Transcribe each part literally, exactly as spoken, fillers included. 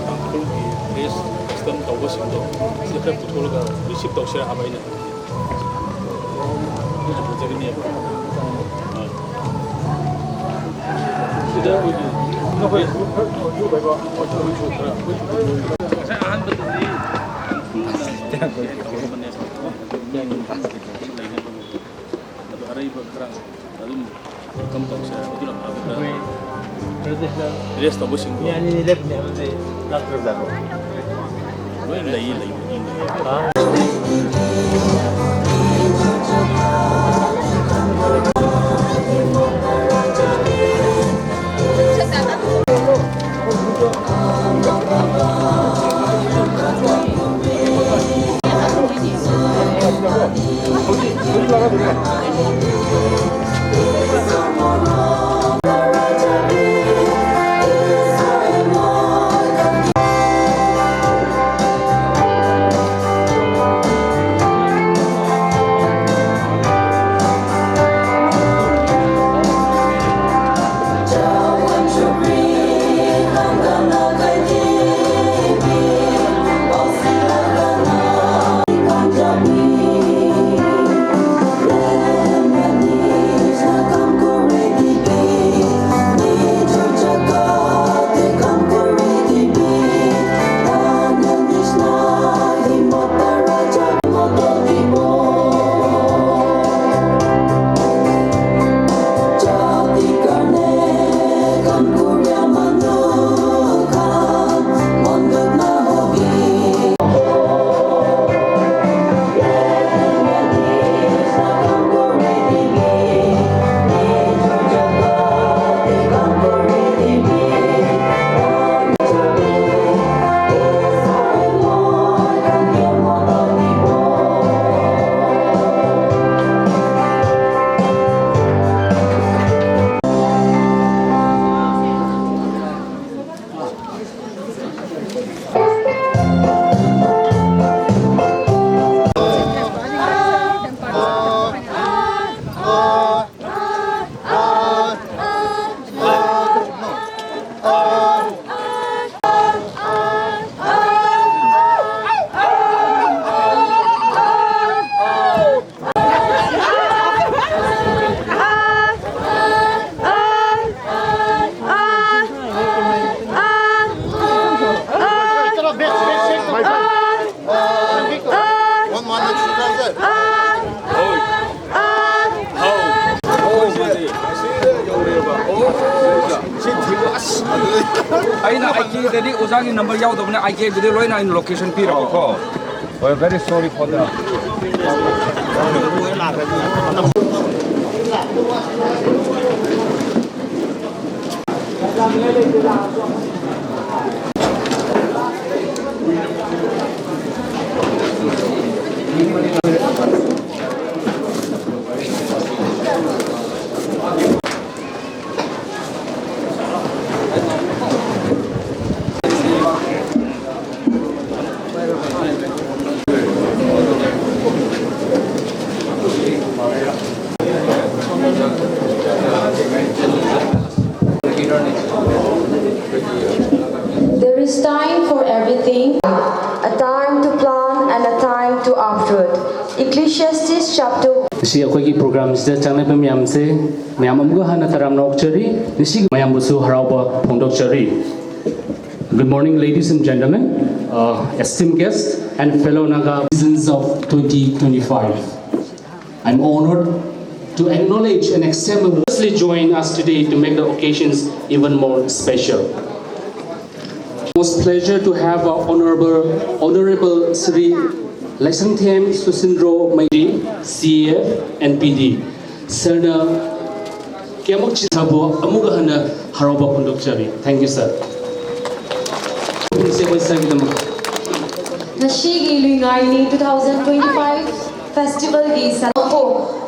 ꯇꯥꯡꯈꯨꯜꯒꯤ dress custom ꯇꯧꯕꯁꯤꯡꯗꯣ ꯁꯤꯗ ꯈꯔ ꯄꯨꯊꯣꯛꯂꯒ receive ꯇꯧꯁꯤꯔꯥ ꯍꯥꯏꯕ ꯑꯩꯅ꯫ ꯑꯩꯅ ꯍꯪꯖꯒꯅꯦꯕ꯫ ꯑꯥ꯫ ꯁꯤꯗ ꯑꯩꯈꯣꯏꯒꯤ ꯅꯈꯣꯏ ꯈꯔ ꯉꯁꯥꯏ ꯑꯍꯥꯟꯕꯗꯗꯤ ꯇꯥꯡꯈꯨꯜꯅ ꯇꯧꯔꯝꯕꯅꯦ꯫ ꯑꯗꯣ ꯑꯔꯩꯕ ꯈꯔ ꯑꯗꯨꯝ welcome ꯇꯧꯁꯦ꯫ ꯑꯗꯨꯅ ꯐꯒꯗ꯭ꯔꯥ? ꯑꯩꯈꯣꯏ ꯄ꯭ꯔꯗꯛꯁꯟ dress ꯇꯧꯕꯁꯤꯡꯗꯣ꯫ ꯃꯤ ꯑꯅꯤꯅꯤ ꯂꯦꯞꯄꯅꯦ ꯍꯥꯏꯕꯗꯤ ꯂꯥꯛꯇ꯭ꯔꯕꯖꯥꯠꯂꯣ? ꯂꯣꯏ ꯂꯩꯌꯦ, ꯂꯩꯕꯨꯗꯤ ꯂꯩꯌꯦ꯫ ꯑꯥ꯫ ꯗꯗꯤ ꯑꯣꯖꯥꯒꯤ ꯅꯝꯕꯔ ꯌꯥꯎꯗꯕꯅꯦ, ꯑꯥꯏ ꯀꯦꯕꯨꯗꯤ ꯂꯣꯏꯅ ꯑꯩꯅ location ꯄꯤꯔꯕꯀꯣ꯫ We're very sorry for that. There is time for everything, a time to plant and a time to uproot. Ecclesiastes chapter ꯉꯁꯤ ꯑꯩꯈꯣꯏꯒꯤ ꯄ꯭ꯔꯣꯒ꯭ꯔꯥꯝꯁꯤꯗ ꯆꯪꯂꯛꯄ ꯃꯌꯥꯝꯁꯦ, ꯃꯌꯥꯝ ꯑꯃꯨꯛꯀ ꯍꯟꯅ ꯇꯔꯥꯝꯅ ꯑꯣꯛꯆꯔꯤ꯫ ꯉꯁꯤꯒꯤ ꯃꯌꯥꯝꯕꯨꯁꯨ ꯍꯔꯥꯎꯕ ꯐꯣꯡꯗꯣꯛꯆꯔꯤ꯫ Good morning, ladies and gentlemen, uh, esteemed guests and fellow Naga citizens of twenty twenty-five. I'm honored to acknowledge and extend a warmly join us today to make the occasions even more special. Most pleasure to have our Honorable, Honorable Shri Laisangthem Susindro Maidi, C A F and P D. Sir ꯅ ꯀꯌꯥꯃꯨꯛ ꯆꯤꯟꯊꯕꯨ ꯑꯃꯨꯛ ꯍꯟꯅ ꯍꯔꯥꯎꯕ ꯐꯣꯡꯗꯣꯛꯆꯔꯤ꯫ Thank you, sir. ꯄꯨꯝꯅꯃꯛꯁꯦ ꯑꯩꯈꯣꯏ sir ꯒꯤꯗꯃꯛ꯫ ꯉꯁꯤꯒꯤ ꯂꯨꯏꯉꯥꯏꯅꯤ two thousand twenty-five festival ꯒꯤ ꯁꯔꯨꯛꯄꯨ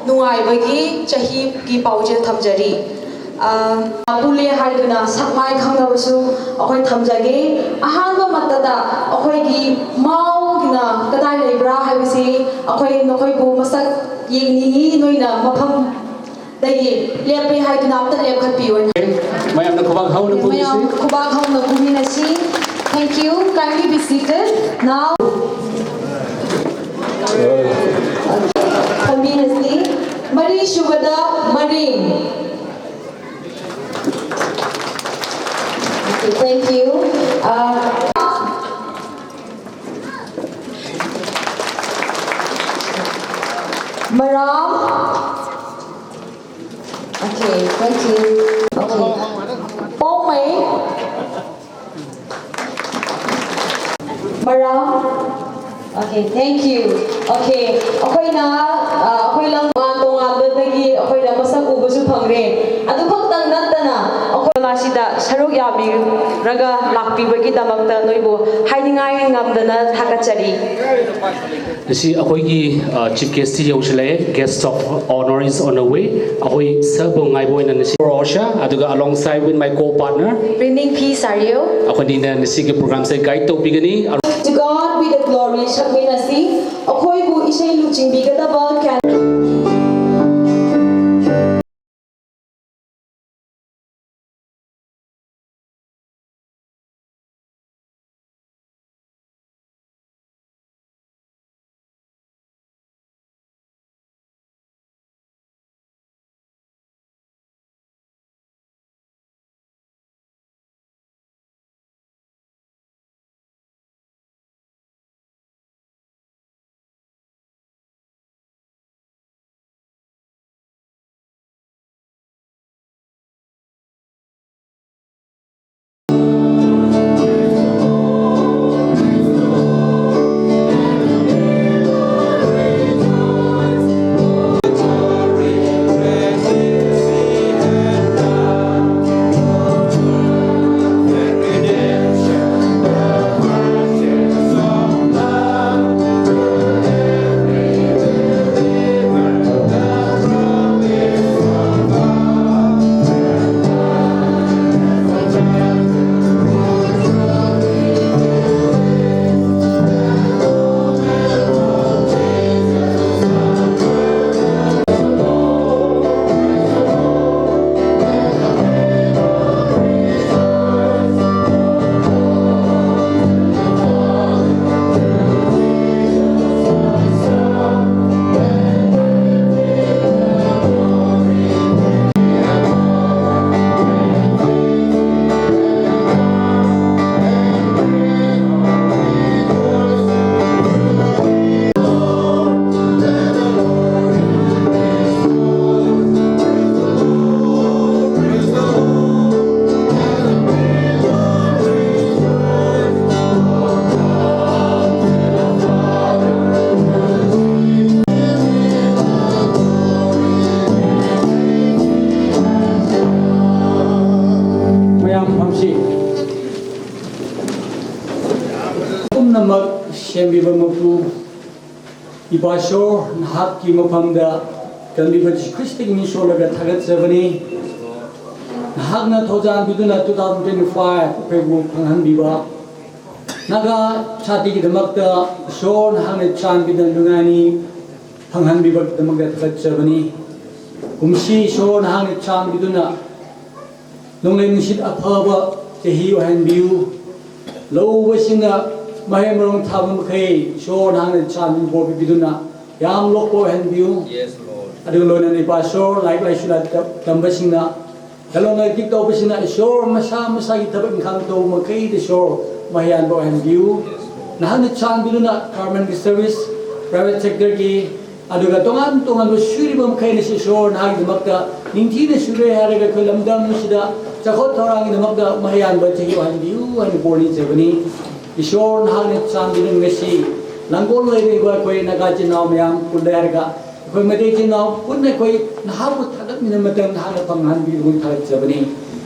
ꯅꯨꯡꯉꯥꯏꯕꯒꯤ ꯆꯍꯤꯒꯤ ꯄꯥꯎꯖꯦꯜ ꯊꯝꯖꯔꯤ꯫ ꯑ, ꯄꯨꯂꯦ ꯍꯥꯏꯗꯨꯅ ꯁꯛꯃꯥꯏ ꯈꯪꯅꯕꯁꯨ ꯑꯩꯈꯣꯏ ꯊꯝꯖꯒꯦ꯫ ꯑꯍꯥꯟꯕ ꯃꯛꯇꯗ ꯑꯩꯈꯣꯏꯒꯤ ꯃꯥꯎꯒꯤꯅ ꯀꯗꯥꯏ ꯂꯩꯕ꯭ꯔꯥ ꯍꯥꯏꯕꯁꯤ ꯑꯩꯈꯣꯏ ꯅꯈꯣꯏꯕꯨ ꯃꯁꯛ ꯌꯦꯡꯅꯤꯡꯉꯤ꯫ ꯅꯣꯏꯅ ꯃꯐꯝꯗꯒꯤ ꯂꯦꯞꯄꯦ ꯍꯥꯏꯗꯨꯅ ꯑꯝꯇ ꯂꯦꯞꯈꯠꯄꯤꯌꯨ꯫ ꯃꯌꯥꯝꯅ ꯈꯨꯕꯥꯛ ꯍꯧꯅ ꯃꯌꯥꯝ ꯄꯨꯕꯤꯁꯤ꯫ ꯈꯨꯕꯥꯛ ꯍꯧꯅ ꯄꯨꯃꯤꯟꯅꯁꯤ꯫ Thank you. Kindly be seated. Now, ꯐꯝꯃꯤꯟꯅꯁꯤ꯫ ꯃꯔꯤꯁꯨꯕꯗ ꯃꯔꯤꯡ꯫ Okay, thank you. Uh, ꯃꯔꯥꯝ꯫ Okay, thank you. Okay. ꯄꯥꯎꯃꯩ꯫ ꯃꯔꯥ꯫ Okay, thank you. Okay, ꯑꯩꯈꯣꯏꯅ, ꯑ, ꯑꯩꯈꯣꯏ ꯂꯝ ꯇꯣꯉꯥꯟ ꯇꯣꯉꯥꯟꯕꯗꯒꯤ ꯑꯩꯈꯣꯏꯅ ꯃꯁꯛ ꯎꯕꯁꯨ ꯐꯪꯔꯦ꯫ ꯑꯗꯨ ꯈꯛꯇꯪ ꯅꯠꯇꯅ ꯑꯩꯈꯣꯏ ꯑꯁꯤꯗ ꯁꯔꯨꯛ ꯌꯥꯕꯤꯔꯒ ꯂꯥꯛꯄꯤꯕꯒꯤꯗꯃꯛꯇ ꯅꯣꯏꯕꯨ ꯍꯥꯏꯅꯤꯡꯉꯥꯏ ꯉꯝꯗꯅ ꯊꯥꯒꯠꯆꯔꯤ꯫ ꯉꯁꯤ ꯑꯩꯈꯣꯏꯒꯤ, ꯑ, chief guest ꯁꯤ ꯌꯧꯁꯤꯜꯂꯛꯑꯦ꯫ Guest of honor is on the way. ꯑꯩꯈꯣꯏ ꯁꯔꯕꯨ ꯉꯥꯏꯕ ꯑꯣꯏꯅ ꯉꯁꯤ ꯔꯣꯁꯥ, ꯑꯗꯨꯒ alongside with my co-partner, ꯔꯤꯅꯤꯡ ꯐꯤ ꯁꯥꯔꯤꯌꯣ꯫ ꯑꯩꯈꯣꯏꯅꯤꯅ ꯉꯁꯤꯒꯤ program ꯁꯦ guide ꯇꯧꯕꯤꯒꯅꯤ꯫ To God be the glory. ꯁꯛꯃꯤꯟꯅꯁꯤ꯫ ꯑꯩꯈꯣꯏꯕꯨ ꯏꯁꯩ ꯂꯨꯆꯤꯡꯕꯤꯒꯗꯕ ꯀꯦꯟ- ꯀꯟꯕꯤꯕ ꯃꯄꯨ, ꯏꯄꯥ ꯏꯁꯣꯔ, ꯅꯍꯥꯛꯀꯤ ꯃꯐꯝꯗ ꯀꯟꯕꯤꯕ ꯖꯤꯁꯨ ꯈ꯭ꯔꯤꯁꯇꯒꯤ ꯃꯤꯡ ꯁꯣꯜꯂꯒ ꯊꯥꯒꯠꯆꯕꯅꯤ꯫ ꯅꯍꯥꯛꯅ ꯊꯧꯖꯥꯜ ꯄꯤꯗꯨꯅ two thousand twenty five ꯑꯩꯈꯣꯏꯕꯨ ꯐꯪꯍꯟꯕꯤꯕ, ꯅꯥꯒꯥ ꯖꯥꯇꯤꯒꯤꯗꯃꯛꯇ ꯏꯁꯣꯔ ꯅꯍꯥꯛꯅ ꯆꯥꯟꯕꯤꯗꯨꯅ ꯅꯨꯡꯉꯥꯏꯅꯤ ꯐꯪꯍꯟꯕꯤꯕꯒꯤꯗꯃꯛꯇ ꯊꯥꯒꯠꯆꯕꯅꯤ꯫ ꯀꯨꯝꯁꯤ ꯏꯁꯣꯔ ꯅꯍꯥꯛꯅ ꯆꯥꯟꯕꯤꯗꯨꯅ ꯅꯣꯡꯂꯩ ꯅꯨꯡꯁꯤꯠ ꯑꯐꯕ ꯆꯍꯤ ꯑꯣꯏꯍꯟꯕꯤꯌꯨ꯫ ꯂꯧ ꯎꯕꯁꯤꯡꯅ ꯃꯍꯩ ꯃꯔꯣꯡ ꯊꯥꯕ ꯃꯈꯩ ꯏꯁꯣꯔ ꯅꯍꯥꯛꯅ ꯆꯥꯟꯕꯤꯕ ꯕꯣꯔ ꯄꯤꯕꯤꯗꯨꯅ ꯌꯥꯝ ꯂꯣꯛꯄ ꯑꯣꯏꯍꯟꯕꯤꯌꯨ꯫ Yes, Lord. ꯑꯗꯨꯒ ꯂꯣꯏꯅꯅ ꯏꯄꯥ ꯏꯁꯣꯔ, ꯂꯥꯏꯔꯤꯛ ꯂꯥꯏꯁꯨ ꯂꯥꯏꯔꯤꯛ ꯇꯝꯕꯁꯤꯡꯅ, ꯂꯂꯣꯟ ꯏꯇꯤꯛ ꯇꯧꯕꯁꯤꯡꯅ ꯏꯁꯣꯔ ꯃꯁꯥ ꯃꯁꯥꯒꯤ ꯊꯕꯛ ꯏꯪꯈꯥꯡ ꯇꯧꯕ ꯃꯈꯩꯗ ꯏꯁꯣꯔ ꯃꯍꯩ ꯌꯥꯟꯕ ꯑꯣꯏꯍꯟꯕꯤꯌꯨ꯫ ꯅꯍꯥꯛꯅ ꯆꯥꯟꯕꯤꯗꯨꯅ government ꯒꯤ service, private sector ꯒꯤ, ꯑꯗꯨꯒ ꯇꯣꯉꯥꯟ ꯇꯣꯉꯥꯟꯕ ꯁꯨꯔꯤꯕ ꯃꯈꯩꯅꯁꯨ ꯏꯁꯣꯔ ꯅꯍꯥꯛꯀꯤꯗꯃꯛꯇ ꯅꯤꯡꯊꯤꯅ ꯁꯨꯔꯦ ꯍꯥꯏꯔꯒ ꯑꯩꯈꯣꯏ ꯂꯝꯗꯝ ꯑꯁꯤꯗ ꯆꯥꯎꯈꯠ ꯊꯧꯔꯥꯡꯒꯤꯗꯃꯛꯇ ꯃꯍꯩ ꯌꯥꯟꯕ ꯆꯍꯤ ꯑꯣꯏꯍꯟꯕꯤꯌꯨ ꯍꯥꯏꯅ ꯕꯣꯔ ꯅꯤꯖꯕꯅꯤ꯫ ꯏꯁꯣꯔ ꯅꯍꯥꯛꯅ ꯆꯥꯟꯕꯤꯗꯨꯅ ꯉꯁꯤ ꯂꯥꯡꯒꯣꯜ ꯂꯩꯔꯤꯕ ꯑꯩꯈꯣꯏ ꯅꯥꯒꯥ ꯏꯆꯤꯟ ꯏꯅꯥꯎ ꯃꯌꯥꯝ ꯄꯨꯜꯂꯦ ꯍꯥꯏꯔꯒ ꯑꯩꯈꯣꯏ ꯃꯩꯇꯩ ꯏꯆꯤꯟ ꯏꯅꯥꯎ ꯄꯨꯟꯅ ꯑꯩꯈꯣꯏ ꯅꯍꯥꯛꯄꯨ ꯊꯥꯒꯠꯃꯤꯟꯅꯕ ꯃꯇꯝꯗ ꯅꯍꯥꯛꯅ ꯐꯪꯍꯟꯕꯤꯕꯒꯤ ꯊꯥꯒꯠꯆꯕꯅꯤ꯫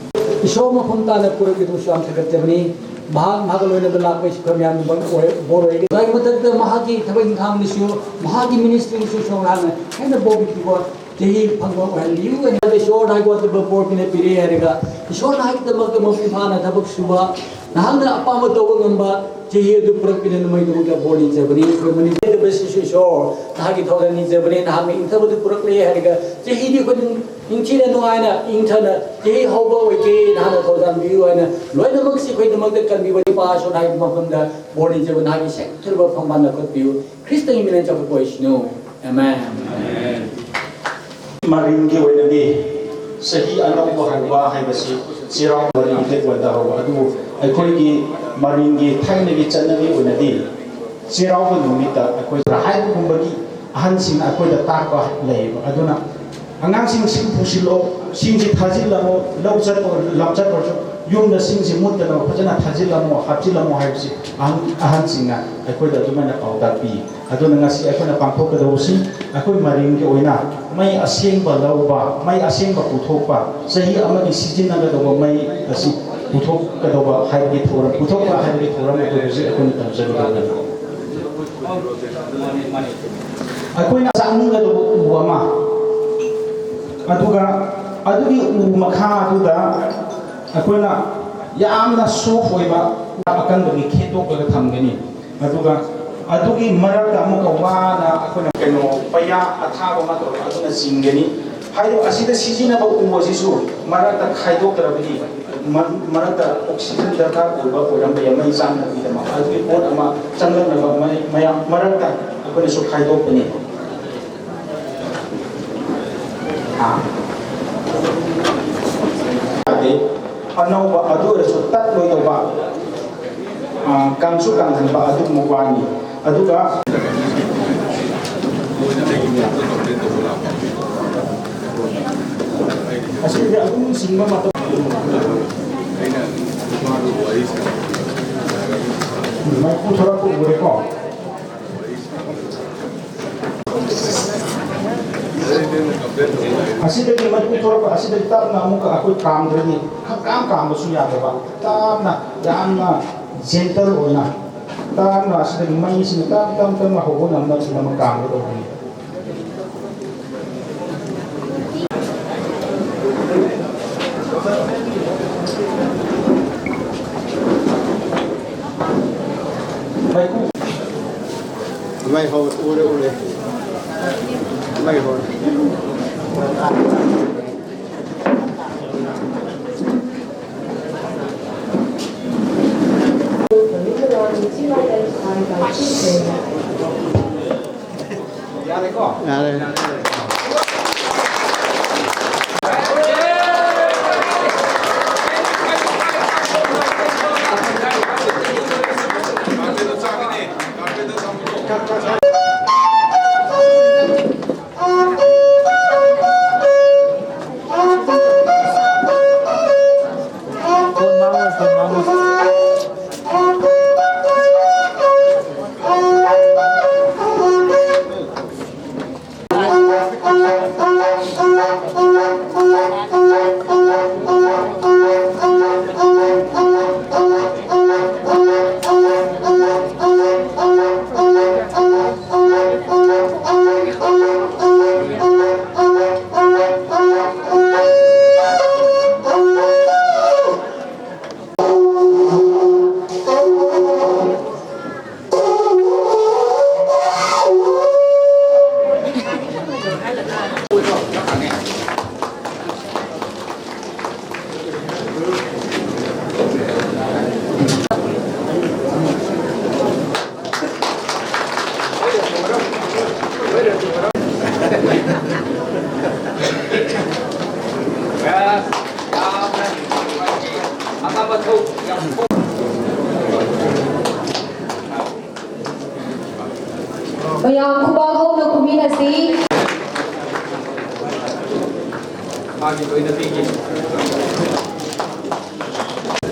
ꯏꯁꯣꯔ ꯃꯐꯝ ꯇꯥꯅ ꯄꯨꯔꯛꯄꯗꯨꯁꯨ ꯌꯥꯝ ꯊꯥꯒꯠꯆꯕꯅꯤ꯫ ꯃꯍꯥꯛ ꯃꯍꯥꯛꯀ ꯂꯣꯏꯅꯕ ꯂꯥꯛꯄ ꯑꯩꯁꯨ ꯈꯔ ꯃꯌꯥꯝ ꯕꯣꯔ ꯑꯣꯏ꯫ ꯃꯗꯨꯒꯤ ꯃꯊꯛꯇ ꯃꯍꯥꯛꯀꯤ ꯊꯕꯛ ꯏꯪꯈꯥꯡꯗꯁꯨ, ꯃꯍꯥꯛꯀꯤ ministry ꯗꯁꯨ ꯏꯁꯣꯔ ꯅꯍꯥꯛꯅ ꯍꯦꯟꯅ ꯕꯣꯔ ꯄꯤꯕꯤꯕ ꯆꯍꯤ ꯐꯪꯕ ꯑꯣꯏꯍꯟꯕꯤꯌꯨ ꯍꯥꯏꯅ ꯏꯁꯣꯔ ꯅꯍꯥꯛꯀꯤ ꯋꯥꯠꯇꯕ ꯕꯣꯔ ꯄꯤꯅ ꯄꯤꯔꯦ ꯍꯥꯏꯔꯒ ꯏꯁꯣꯔ ꯅꯍꯥꯛꯀꯤꯗꯃꯛꯇ ꯃꯄꯨꯡ ꯐꯥꯅ ꯊꯕꯛ ꯁꯨꯕ, ꯅꯍꯥꯛꯅ ꯑꯄꯥꯝꯕ ꯇꯧꯕ ꯉꯝꯕ ꯆꯍꯤ ꯑꯗꯨ ꯄꯨꯔꯛꯄꯤꯅ ꯅꯣꯡꯃꯩꯗꯃꯛꯇ ꯕꯣꯔ ꯅꯤꯖꯕꯅꯤ꯫ ꯑꯩꯈꯣꯏ ꯃꯅꯤꯄꯨꯔꯗ ꯁꯤꯁꯨ ꯏꯁꯣꯔ ꯅꯍꯥꯛꯀꯤ ꯊꯧꯖꯥꯜ ꯅꯤꯖꯕꯅꯤ꯫ ꯅꯍꯥꯛꯅ ꯏꯪꯊꯕꯗꯨ ꯄꯨꯔꯛꯂꯦ ꯍꯥꯏꯔꯒ ꯆꯍꯤꯗꯤ ꯑꯩꯈꯣꯏ ꯅꯤꯡꯊꯤꯅ ꯅꯨꯡꯉꯥꯏꯅ ꯏꯪꯊꯅ ꯆꯍꯤ ꯍꯧꯕ ꯑꯣꯏꯒꯦ ꯅꯍꯥꯛꯅ ꯊꯧꯖꯥꯟꯕꯤꯌꯨ ꯍꯥꯏꯅ ꯂꯣꯏꯅꯃꯛꯁꯤ ꯑꯩꯈꯣꯏꯒꯤꯗꯃꯛꯇ ꯀꯟꯕꯤꯕ ꯏꯄꯥ ꯏꯁꯣꯔ ꯅꯍꯥꯛꯀꯤ ꯃꯐꯝꯗ ꯕꯣꯔ ꯅꯤꯖꯕ ꯅꯍꯥꯛꯀꯤ ꯁꯦꯡꯊꯔꯕ ꯐꯝꯕꯥꯜ ꯂꯧꯈꯠꯄꯤꯌꯨ꯫ ꯈ꯭ꯔꯤꯁꯇꯒꯤ ꯃꯤꯡꯅ ꯆꯥꯎꯈꯠꯄ ꯑꯣꯏꯁꯅꯨ꯫ ꯑꯃꯦꯟ꯫ ꯃꯔꯤꯡꯒꯤ ꯑꯣꯏꯅꯗꯤ ꯆꯍꯤ ꯑꯅꯧꯕ ꯍꯧꯕ ꯍꯥꯏꯕꯁꯤ ꯆꯩꯔꯥꯎꯕ ꯃꯔꯤꯡ ꯐꯦꯁꯇꯤꯚꯦꯜꯗ ꯍꯧꯕ, ꯑꯗꯨꯕꯨ ꯑꯩꯈꯣꯏꯒꯤ ꯃꯔꯤꯡꯒꯤ ꯊꯥꯏꯅꯒꯤ ꯆꯠꯅꯕꯤ ꯑꯣꯏꯅꯗꯤ ꯆꯩꯔꯥꯎꯕ ꯅꯨꯃꯤꯠꯇ ꯑꯩꯈꯣꯏ ꯍꯥꯏꯕꯒꯨꯝꯕꯒꯤ ꯑꯍꯟꯁꯤꯡꯅ ꯑꯩꯈꯣꯏꯗ ꯇꯥꯛꯄ ꯂꯩꯌꯦꯕ꯫ ꯑꯗꯨꯅ ꯑꯉꯥꯡꯁꯤꯡ ꯁꯤꯡ ꯄꯨꯁꯤꯜꯂꯣ, ꯁꯤꯡꯁꯤ ꯊꯥꯖꯤꯜꯂꯝꯃꯣ, ꯂꯧ ꯆꯠꯄ, ꯂꯝ ꯆꯠꯄꯁꯨ ꯌꯨꯝꯗ ꯁꯤꯡꯁꯤ ꯃꯨꯠꯇꯅꯕ ꯐꯖꯅ ꯊꯥꯖꯤꯜꯂꯝꯃꯣ, ꯍꯥꯞꯆꯤꯜꯂꯝꯃꯣ ꯍꯥꯏꯕꯁꯤ ꯑꯍꯟ, ꯑꯍꯟꯁꯤꯡꯅ ꯑꯩꯈꯣꯏꯗ ꯑꯗꯨꯃꯥꯏꯅ ꯄꯥꯎꯇꯥꯛ ꯄꯤ꯫ ꯑꯗꯨꯅ ꯉꯁꯤ ꯑꯩꯈꯣꯏꯅ ꯄꯥꯡꯊꯣꯛꯀꯗꯧꯕꯁꯤ ꯑꯩꯈꯣꯏ ꯃꯔꯤꯡꯒꯤ ꯑꯣꯏꯅ ꯃꯩ ꯑꯁꯦꯡꯕ ꯂꯧꯕ, ꯃꯩ ꯑꯁꯦꯡꯕ ꯄꯨꯊꯣꯛꯄ, ꯆꯍꯤ ꯑꯃꯒꯤ ꯁꯤꯖꯤꯟꯅꯒꯗꯧꯕ ꯃꯩ ꯑꯁꯤ ꯄꯨꯊꯣꯛꯀꯗꯧꯕ ꯍꯥꯏꯕꯒꯤ ꯊꯧꯔꯝ, ꯄꯨꯊꯣꯛꯄ ꯍꯥꯏꯕꯒꯤ ꯊꯧꯔꯝ ꯑꯗꯨ ꯍꯧꯖꯤꯛ ꯑꯩꯈꯣꯏꯅ ꯇꯧꯖꯒꯗꯧꯕꯅꯤ꯫ ꯑꯩꯈꯣꯏꯅ ꯆꯥꯛꯅꯤꯡꯒꯗꯕ ꯎ ꯑꯃ, ꯑꯗꯨꯒ ꯑꯗꯨꯒꯤ ꯎ ꯃꯈꯥ ꯑꯗꯨꯗ ꯑꯩꯈꯣꯏꯅ ꯌꯥꯝꯅ ꯁꯣꯐ ꯑꯣꯏꯕ ꯑꯀꯟꯕꯒꯤ ꯈꯦꯠꯇꯣꯛꯂꯒ ꯊꯝꯒꯅꯤ꯫ ꯑꯗꯨꯒ ꯑꯗꯨꯒꯤ ꯃꯔꯛꯇ ꯑꯃꯨꯛꯀ ꯋꯥꯅ ꯑꯩꯈꯣꯏꯅ ꯀꯩꯅꯣ ꯄꯩꯌꯥ ꯑꯊꯥꯕ ꯑꯃ ꯇꯧꯔꯒ ꯑꯗꯨꯅ ꯆꯤꯡꯒꯅꯤ꯫ ꯍꯥꯏꯔꯤꯕ ꯑꯁꯤꯗ ꯁꯤꯖꯤꯟꯅꯕ ꯎ ꯑꯁꯤꯁꯨ ꯃꯔꯛꯇ ꯈꯥꯏꯗꯣꯛꯇ꯭ꯔꯕꯗꯤ ꯃ-, ꯃꯔꯛꯇ ꯑꯣꯛꯁꯤꯖꯦꯟ ꯗꯔꯀꯥꯔ ꯑꯣꯏꯕ ꯑꯣꯏꯔꯝꯕ ꯌꯥꯏ, ꯃꯩ ꯆꯥꯛꯅꯕꯒꯤꯗꯃꯛ꯫ ꯑꯗꯨꯒꯤ ꯄꯣꯠ ꯑꯃ ꯆꯪꯂꯛꯅꯕ ꯃꯩ-, ꯃꯌꯥꯝ ꯃꯔꯛꯇ ꯑꯩꯈꯣꯏꯅꯁꯨ ꯈꯥꯏꯗꯣꯛꯄꯅꯤ꯫ ꯍꯥ? ꯌꯥꯗꯦ꯫ ꯑꯅꯧꯕ ꯑꯗꯨ ꯑꯣꯏꯔꯁꯨ ꯇꯠꯂꯣꯏꯗꯧꯕ, ꯑ, ꯀꯪꯁꯨ ꯀꯪꯍꯟꯕ ꯑꯗꯨꯒꯨꯝꯕ ꯋꯥꯅꯤ꯫ ꯑꯗꯨꯒ ꯑꯁꯤꯗꯤ ꯑꯗꯨꯝ ꯁꯤꯟꯕ ꯃꯇꯝ ꯃꯩꯈꯨ ꯊꯣꯔꯛꯄ ꯎꯔꯦꯀꯣ꯫ ꯑꯁꯤꯗꯒꯤ ꯃꯩꯈꯨ ꯊꯣꯔꯛꯄ ꯑꯁꯤꯗꯒꯤ ꯇꯞꯅ ꯑꯃꯨꯛꯀ ꯑꯩꯈꯣꯏ ꯀꯥꯝꯗ꯭ꯔꯗꯤ ꯈꯪꯀꯥꯝ ꯀꯥꯝꯕꯁꯨ ꯌꯥꯗꯕ꯫ ꯇꯞꯅ, ꯌꯥꯝꯅ ꯖꯦꯟꯇꯜ ꯑꯣꯏꯅ ꯇꯞꯅ ꯑꯁꯤꯗꯒꯤ ꯃꯩꯁꯤꯅ ꯇꯞ ꯇꯞ ꯇꯞꯅ ꯍꯧꯕ ꯉꯝꯅꯕ ꯁꯤꯗ ꯑꯃ ꯀꯥꯝꯒꯗꯧꯕꯅꯤ꯫ ꯃꯩꯈꯨ꯫ ꯃꯩ ꯍꯧꯔꯦ, ꯎꯔꯦ, ꯎꯔꯦ꯫ ꯃꯩ ꯍꯧꯔꯦ꯫ ꯌꯥꯔꯦꯀꯣ? ꯌꯥꯔꯦ꯫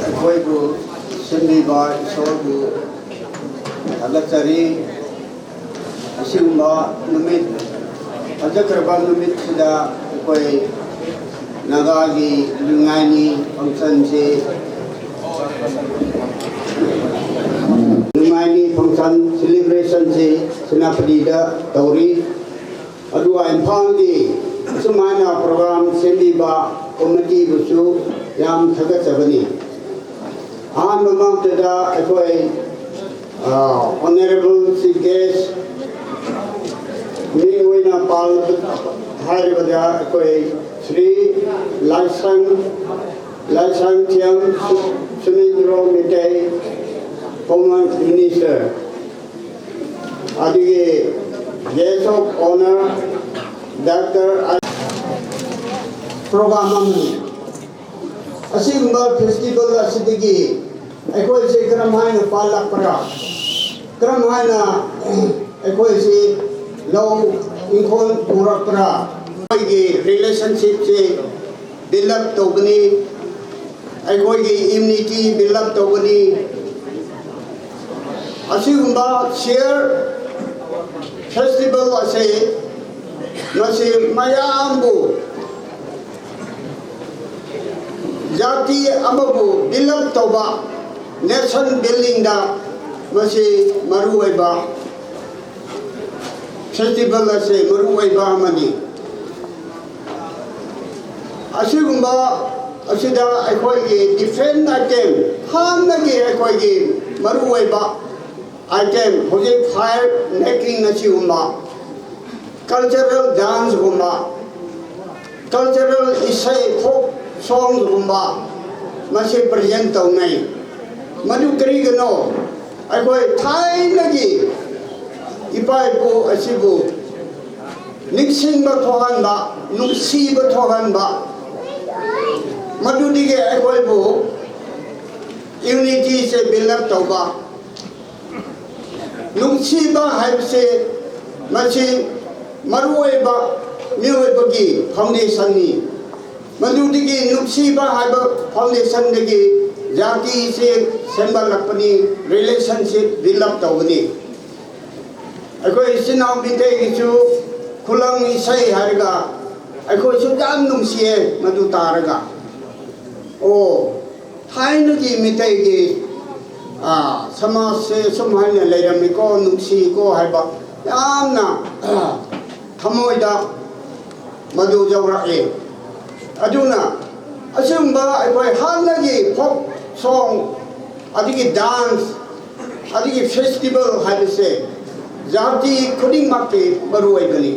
ꯑꯩꯈꯣꯏꯕꯨ ꯁꯦꯝꯕꯤꯕ ꯏꯁꯣꯔꯕꯨ ꯊꯥꯒꯠꯆꯔꯤ꯫ ꯑꯁꯤꯒꯨꯝꯕ ꯅꯨꯃꯤꯠ, ꯐꯖꯈ꯭ꯔꯕ ꯅꯨꯃꯤꯠꯁꯤꯗ ꯑꯩꯈꯣꯏ ꯅꯥꯒꯥꯒꯤ ꯂꯨꯏꯉꯥꯏꯅꯤ functionꯁꯤ, ꯂꯨꯏꯉꯥꯏꯅꯤ function celebrationꯁꯤ ꯁꯦꯅꯥꯄꯇꯤꯗ ꯇꯧꯔꯤ꯫ ꯑꯗꯨꯒ ꯏꯝꯐꯥꯜꯒꯤ ꯑꯁꯨꯃꯥꯏꯅ program ꯁꯦꯝꯕꯤꯕ committeeꯕꯨꯁꯨ ꯌꯥꯝ ꯊꯥꯒꯠꯆꯕꯅꯤ꯫ ꯑꯍꯥꯟꯕ ꯃꯛꯇꯗ ꯑꯩꯈꯣꯏ, ꯑ, Honourable Chief Guest ꯃꯤꯡ ꯑꯣꯏꯅ ꯄꯥꯜ-, ꯍꯥꯏꯔꯕꯗ ꯑꯩꯈꯣꯏ ꯁ꯭ꯔꯤ ꯂꯥꯏꯁ꯭ꯔꯝ, ꯂꯥꯏꯁ꯭ꯔꯝꯊꯦꯝ ꯁꯨ-, ꯁꯨꯅꯤꯟꯗ꯭ꯔꯣ ꯃꯤꯇꯩ, former minister꯫ ꯑꯗꯨꯒꯤ guest of honour ꯗꯥꯛꯇꯔ ꯑ-, program ꯑꯃꯅꯤ꯫ ꯑꯁꯤꯒꯨꯝꯕ festival ꯑꯁꯤꯗꯒꯤ ꯑꯩꯈꯣꯏꯁꯦ ꯀꯔꯝ ꯍꯥꯏꯅ ꯄꯥꯜꯂꯛꯄ꯭ꯔꯥ, ꯀꯔꯝ ꯍꯥꯏꯅ ꯑꯩꯈꯣꯏꯁꯦ ꯂꯧ ꯏꯪꯈꯣꯜ ꯎꯔꯛꯄ꯭ꯔꯥ, ꯑꯩꯈꯣꯏꯒꯤ relationshipꯁꯦ build up ꯇꯧꯒꯅꯤ, ꯑꯩꯈꯣꯏꯒꯤ unity build up ꯇꯧꯒꯅꯤ꯫ ꯑꯁꯤꯒꯨꯝꯕ share festival ꯑꯁꯤ ꯃꯁꯤ ꯃꯌꯥꯝꯕꯨ, ꯖꯥꯇꯤ ꯑꯃꯕꯨ build up ꯇꯧꯕ, nation buildingꯗ ꯃꯁꯤ ꯃꯔꯨꯑꯣꯏꯕ festival ꯑꯁꯤ ꯃꯔꯨꯑꯣꯏꯕ ꯑꯃꯅꯤ꯫ ꯑꯁꯤꯒꯨꯝꯕ ꯑꯁꯤꯗ ꯑꯩꯈꯣꯏꯒꯤ different item, ꯍꯥꯟꯅꯒꯤ ꯑꯩꯈꯣꯏꯒꯤ ꯃꯔꯨꯑꯣꯏꯕ item, ꯍꯧꯖꯤꯛ fire making ꯑꯁꯤꯒꯨꯝꯕ, cultural danceꯒꯨꯝꯕ, cultural ꯏꯁꯩ, folk songꯒꯨꯝꯕ ꯃꯁꯤ present ꯇꯧꯅꯩ꯫ ꯃꯗꯨ ꯀꯔꯤꯒꯤꯅꯣ? ꯑꯩꯈꯣꯏ ꯊꯥꯏꯅꯒꯤ ꯏꯄꯥ ꯏꯄꯨ ꯑꯁꯤꯕꯨ ꯅꯤꯡꯁꯤꯡꯕ ꯊꯣꯛꯍꯟꯕ, ꯅꯨꯡꯁꯤꯕ ꯊꯣꯛꯍꯟꯕ, ꯃꯗꯨꯗꯒꯤ ꯑꯩꯈꯣꯏꯕꯨ unityꯁꯦ build up ꯇꯧꯕ꯫ ꯅꯨꯡꯁꯤꯕ ꯍꯥꯏꯕꯁꯦ ꯃꯁꯤ ꯃꯔꯨꯑꯣꯏꯕ ꯃꯤꯑꯣꯏꯕꯒꯤ foundationꯅꯤ꯫ ꯃꯗꯨꯗꯒꯤ ꯅꯨꯡꯁꯤꯕ ꯍꯥꯏꯕ ꯐꯥꯎꯟꯗꯦꯁꯟꯗꯒꯤ ꯖꯥꯇꯤꯁꯦ ꯁꯦꯝꯒꯠꯂꯛꯄꯅꯤ, ꯔꯤꯂꯦꯁꯟꯁꯤꯞ ꯕꯤꯜ ꯑꯞ ꯇꯧꯕꯅꯤ꯫ ꯑꯩꯈꯣꯏ ꯏꯆꯤꯟ ꯏꯅꯥꯎ ꯃꯤꯇꯩꯒꯤꯁꯨ ꯈꯨꯂꯪ ꯏꯁꯩ ꯍꯥꯏꯔꯒ ꯑꯩꯈꯣꯏꯁꯨ ꯌꯥꯝ ꯅꯨꯡꯁꯤꯌꯦ ꯃꯗꯨ ꯇꯥꯔꯒ꯫ ꯑꯣ, ꯊꯥꯏꯅꯒꯤ ꯃꯤꯇꯩꯒꯤ, ꯑꯥ, ꯁꯃꯥꯖꯁꯦ ꯁꯨꯝ ꯍꯥꯏꯅ ꯂꯩꯔꯝꯃꯤꯀꯣ, ꯅꯨꯡꯁꯤꯀꯣ ꯍꯥꯏꯕ ꯌꯥꯝꯅ, ꯑꯥ, ꯊꯃꯣꯏꯗ ꯃꯗꯨ ꯌꯧꯔꯛꯑꯦ꯫ ꯑꯗꯨꯅ ꯑꯁꯤꯒꯨꯝꯕ ꯑꯩꯈꯣꯏ ꯍꯥꯟꯅꯒꯤ ꯐꯣꯛ ꯁꯣꯡ, ꯑꯗꯒꯤ ꯗꯥꯟꯁ, ꯑꯗꯒꯤ ꯐꯦꯁꯇꯤꯚꯦꯜ ꯍꯥꯏꯕꯁꯦ ꯖꯥꯇꯤ ꯈꯨꯗꯤꯡꯃꯛꯀꯤ ꯃꯔꯨꯑꯣꯏꯕꯅꯤ꯫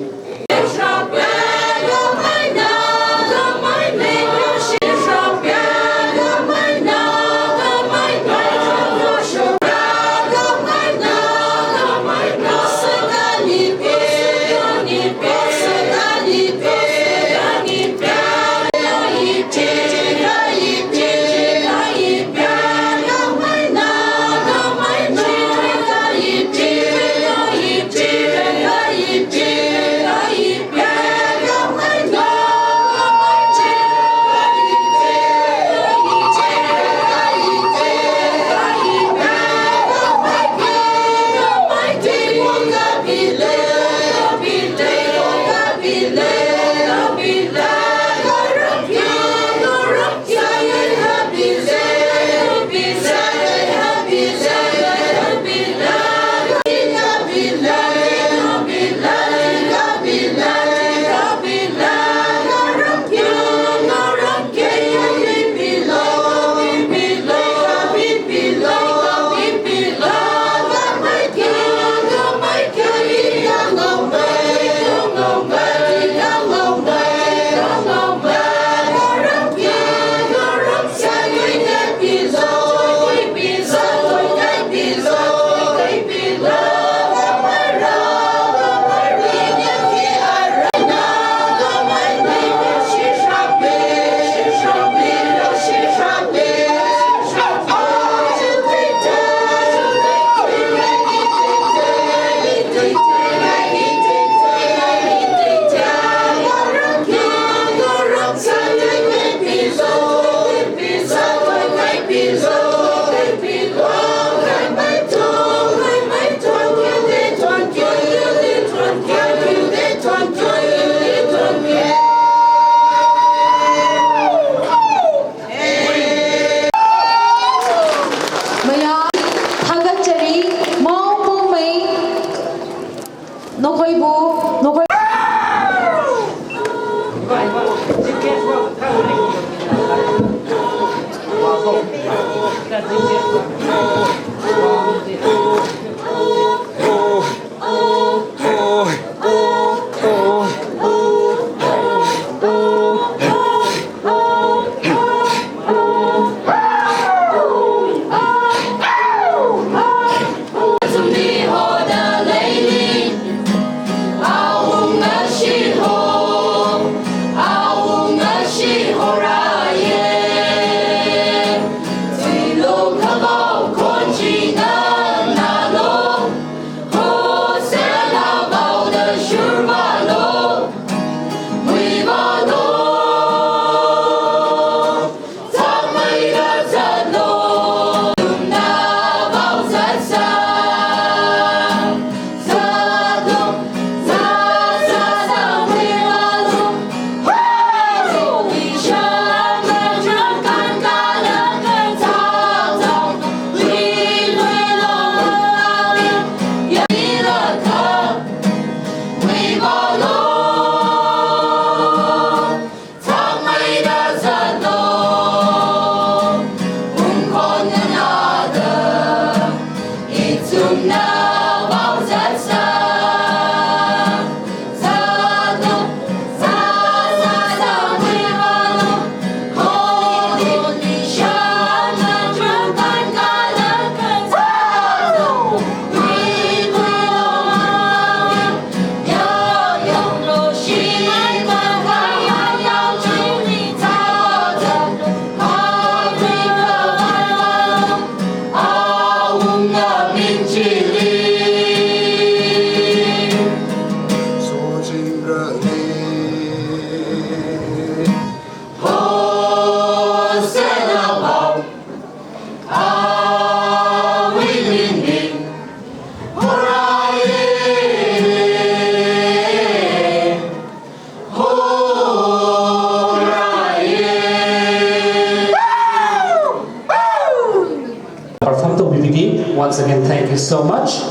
Perform ꯇꯧꯕꯤꯕꯒꯤ once again thank you so much.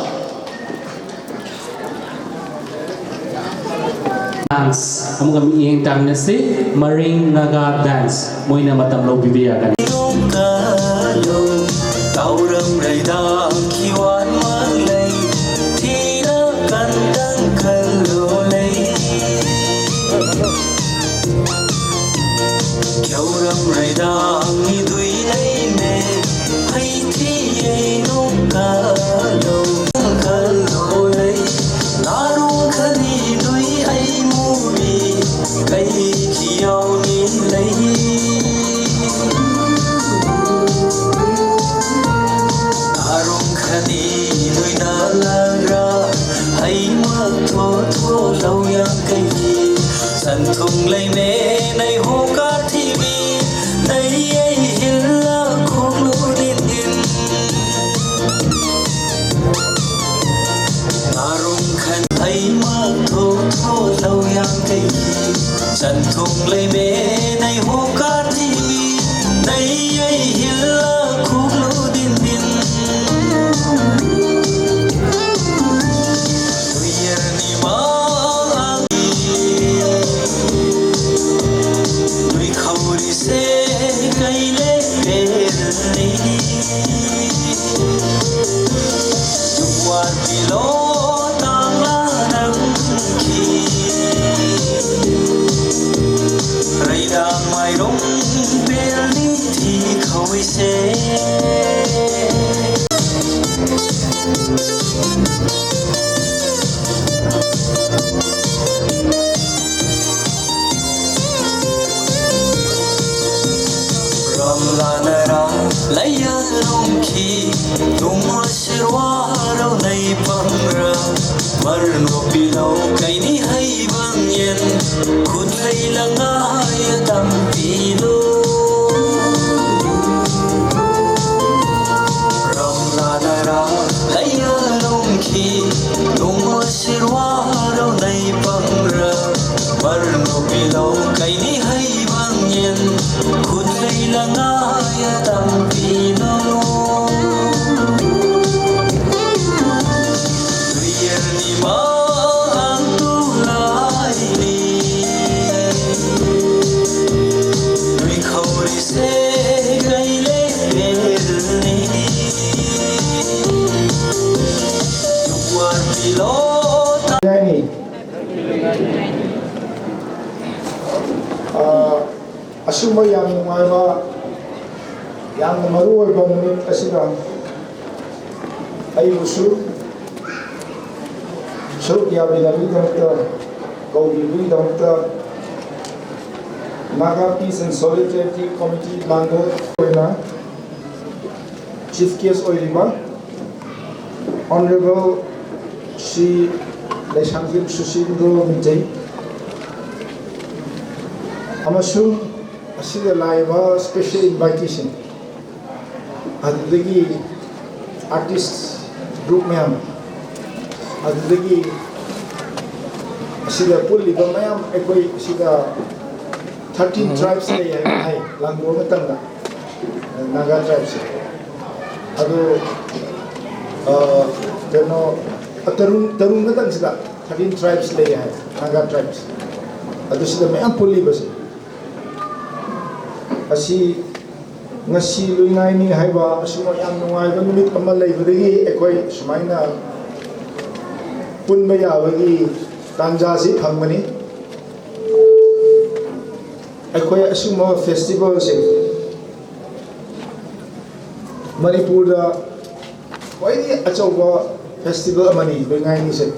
Dance. ꯑꯃꯨꯛꯀ ꯃꯤꯠꯌꯦꯡ ꯇꯥꯃꯤꯟꯅꯁꯤ꯫ ꯃꯔꯤꯡ ꯅꯥꯒꯥ ꯗꯥꯟꯁ, ꯃꯣꯏꯅ ꯃꯇꯝ ꯂꯧꯕꯤꯕ ꯌꯥꯒꯅꯤ꯫ ꯑꯁꯨꯝꯕ ꯌꯥꯝ ꯅꯨꯡꯉꯥꯏꯕ, ꯌꯥꯝꯅ ꯃꯔꯨ ꯑꯣꯏꯕ ꯅꯨꯃꯤꯠ ꯑꯁꯤꯗ ꯑꯩꯕꯨꯁꯨ ꯁꯔꯨꯛ ꯌꯥꯃꯤꯟꯅꯕꯒꯤꯗꯃꯛꯇ ꯀꯧꯕꯤꯕꯒꯤꯗꯃꯛꯇ Naga Peace and Solidarity Committee ꯂꯥꯡꯒꯣꯜ ꯑꯣꯏꯅ chief guest ꯑꯣꯏꯔꯤꯕ Honorable ꯁ꯭ꯔꯤ ꯂꯩꯁꯥꯡꯊꯦꯝ ꯁꯨꯁꯤꯟꯗ꯭ꯔꯣ ꯃꯤꯇꯩ ꯑꯃꯁꯨꯡ ꯑꯁꯤꯗ ꯂꯥꯛꯏꯕ special inviteeꯁꯤꯡ, ꯑꯗꯨꯗꯒꯤ artist group ꯃꯌꯥꯝ, ꯑꯗꯨꯗꯒꯤ ꯑꯁꯤꯗ ꯄꯨꯜꯂꯤꯕ ꯃꯌꯥꯝ, ꯑꯩꯈꯣꯏ ꯁꯤꯗ thirteen tribes ꯂꯩ ꯍꯥꯏꯕ ꯍꯥꯏ ꯂꯥꯡꯒꯣꯜ ꯃꯇꯝꯗ, Naga tribesꯁꯦ꯫ ꯑꯗꯨ, ꯑ, ꯀꯩꯅꯣ, ꯇꯔꯨꯡ, ꯇꯔꯨꯡ ꯈꯛꯇꯪꯁꯤꯗ thirteen tribes ꯂꯩ ꯍꯥꯏ, Naga tribes꯫ ꯑꯗꯨ ꯁꯤꯗ ꯃꯌꯥꯝ ꯄꯨꯜꯂꯤꯕꯁꯦ, ꯑꯁꯤ ꯉꯁꯤ ꯂꯨꯏꯉꯥꯏꯅꯤ ꯍꯥꯏꯕ ꯑꯁꯨꯝꯕ ꯌꯥꯝ ꯅꯨꯡꯉꯥꯏꯕ ꯅꯨꯃꯤꯠ ꯑꯃ ꯂꯩꯕꯗꯒꯤ ꯑꯩꯈꯣꯏ ꯁꯨꯃꯥꯏꯅ ꯄꯨꯟꯕ ꯌꯥꯕꯒꯤ ꯇꯥꯟꯖꯥꯁꯤ ꯐꯪꯕꯅꯤ꯫ ꯑꯩꯈꯣꯏ ꯑꯁꯨꯝꯕ festivalꯁꯦ ꯃꯅꯤꯄꯨꯔꯗ ꯈ꯭ꯋꯥꯏꯗꯒꯤ ꯑꯆꯧꯕ festival ꯑꯃꯅꯤ ꯂꯨꯏꯉꯥꯏꯅꯤꯁꯦ꯫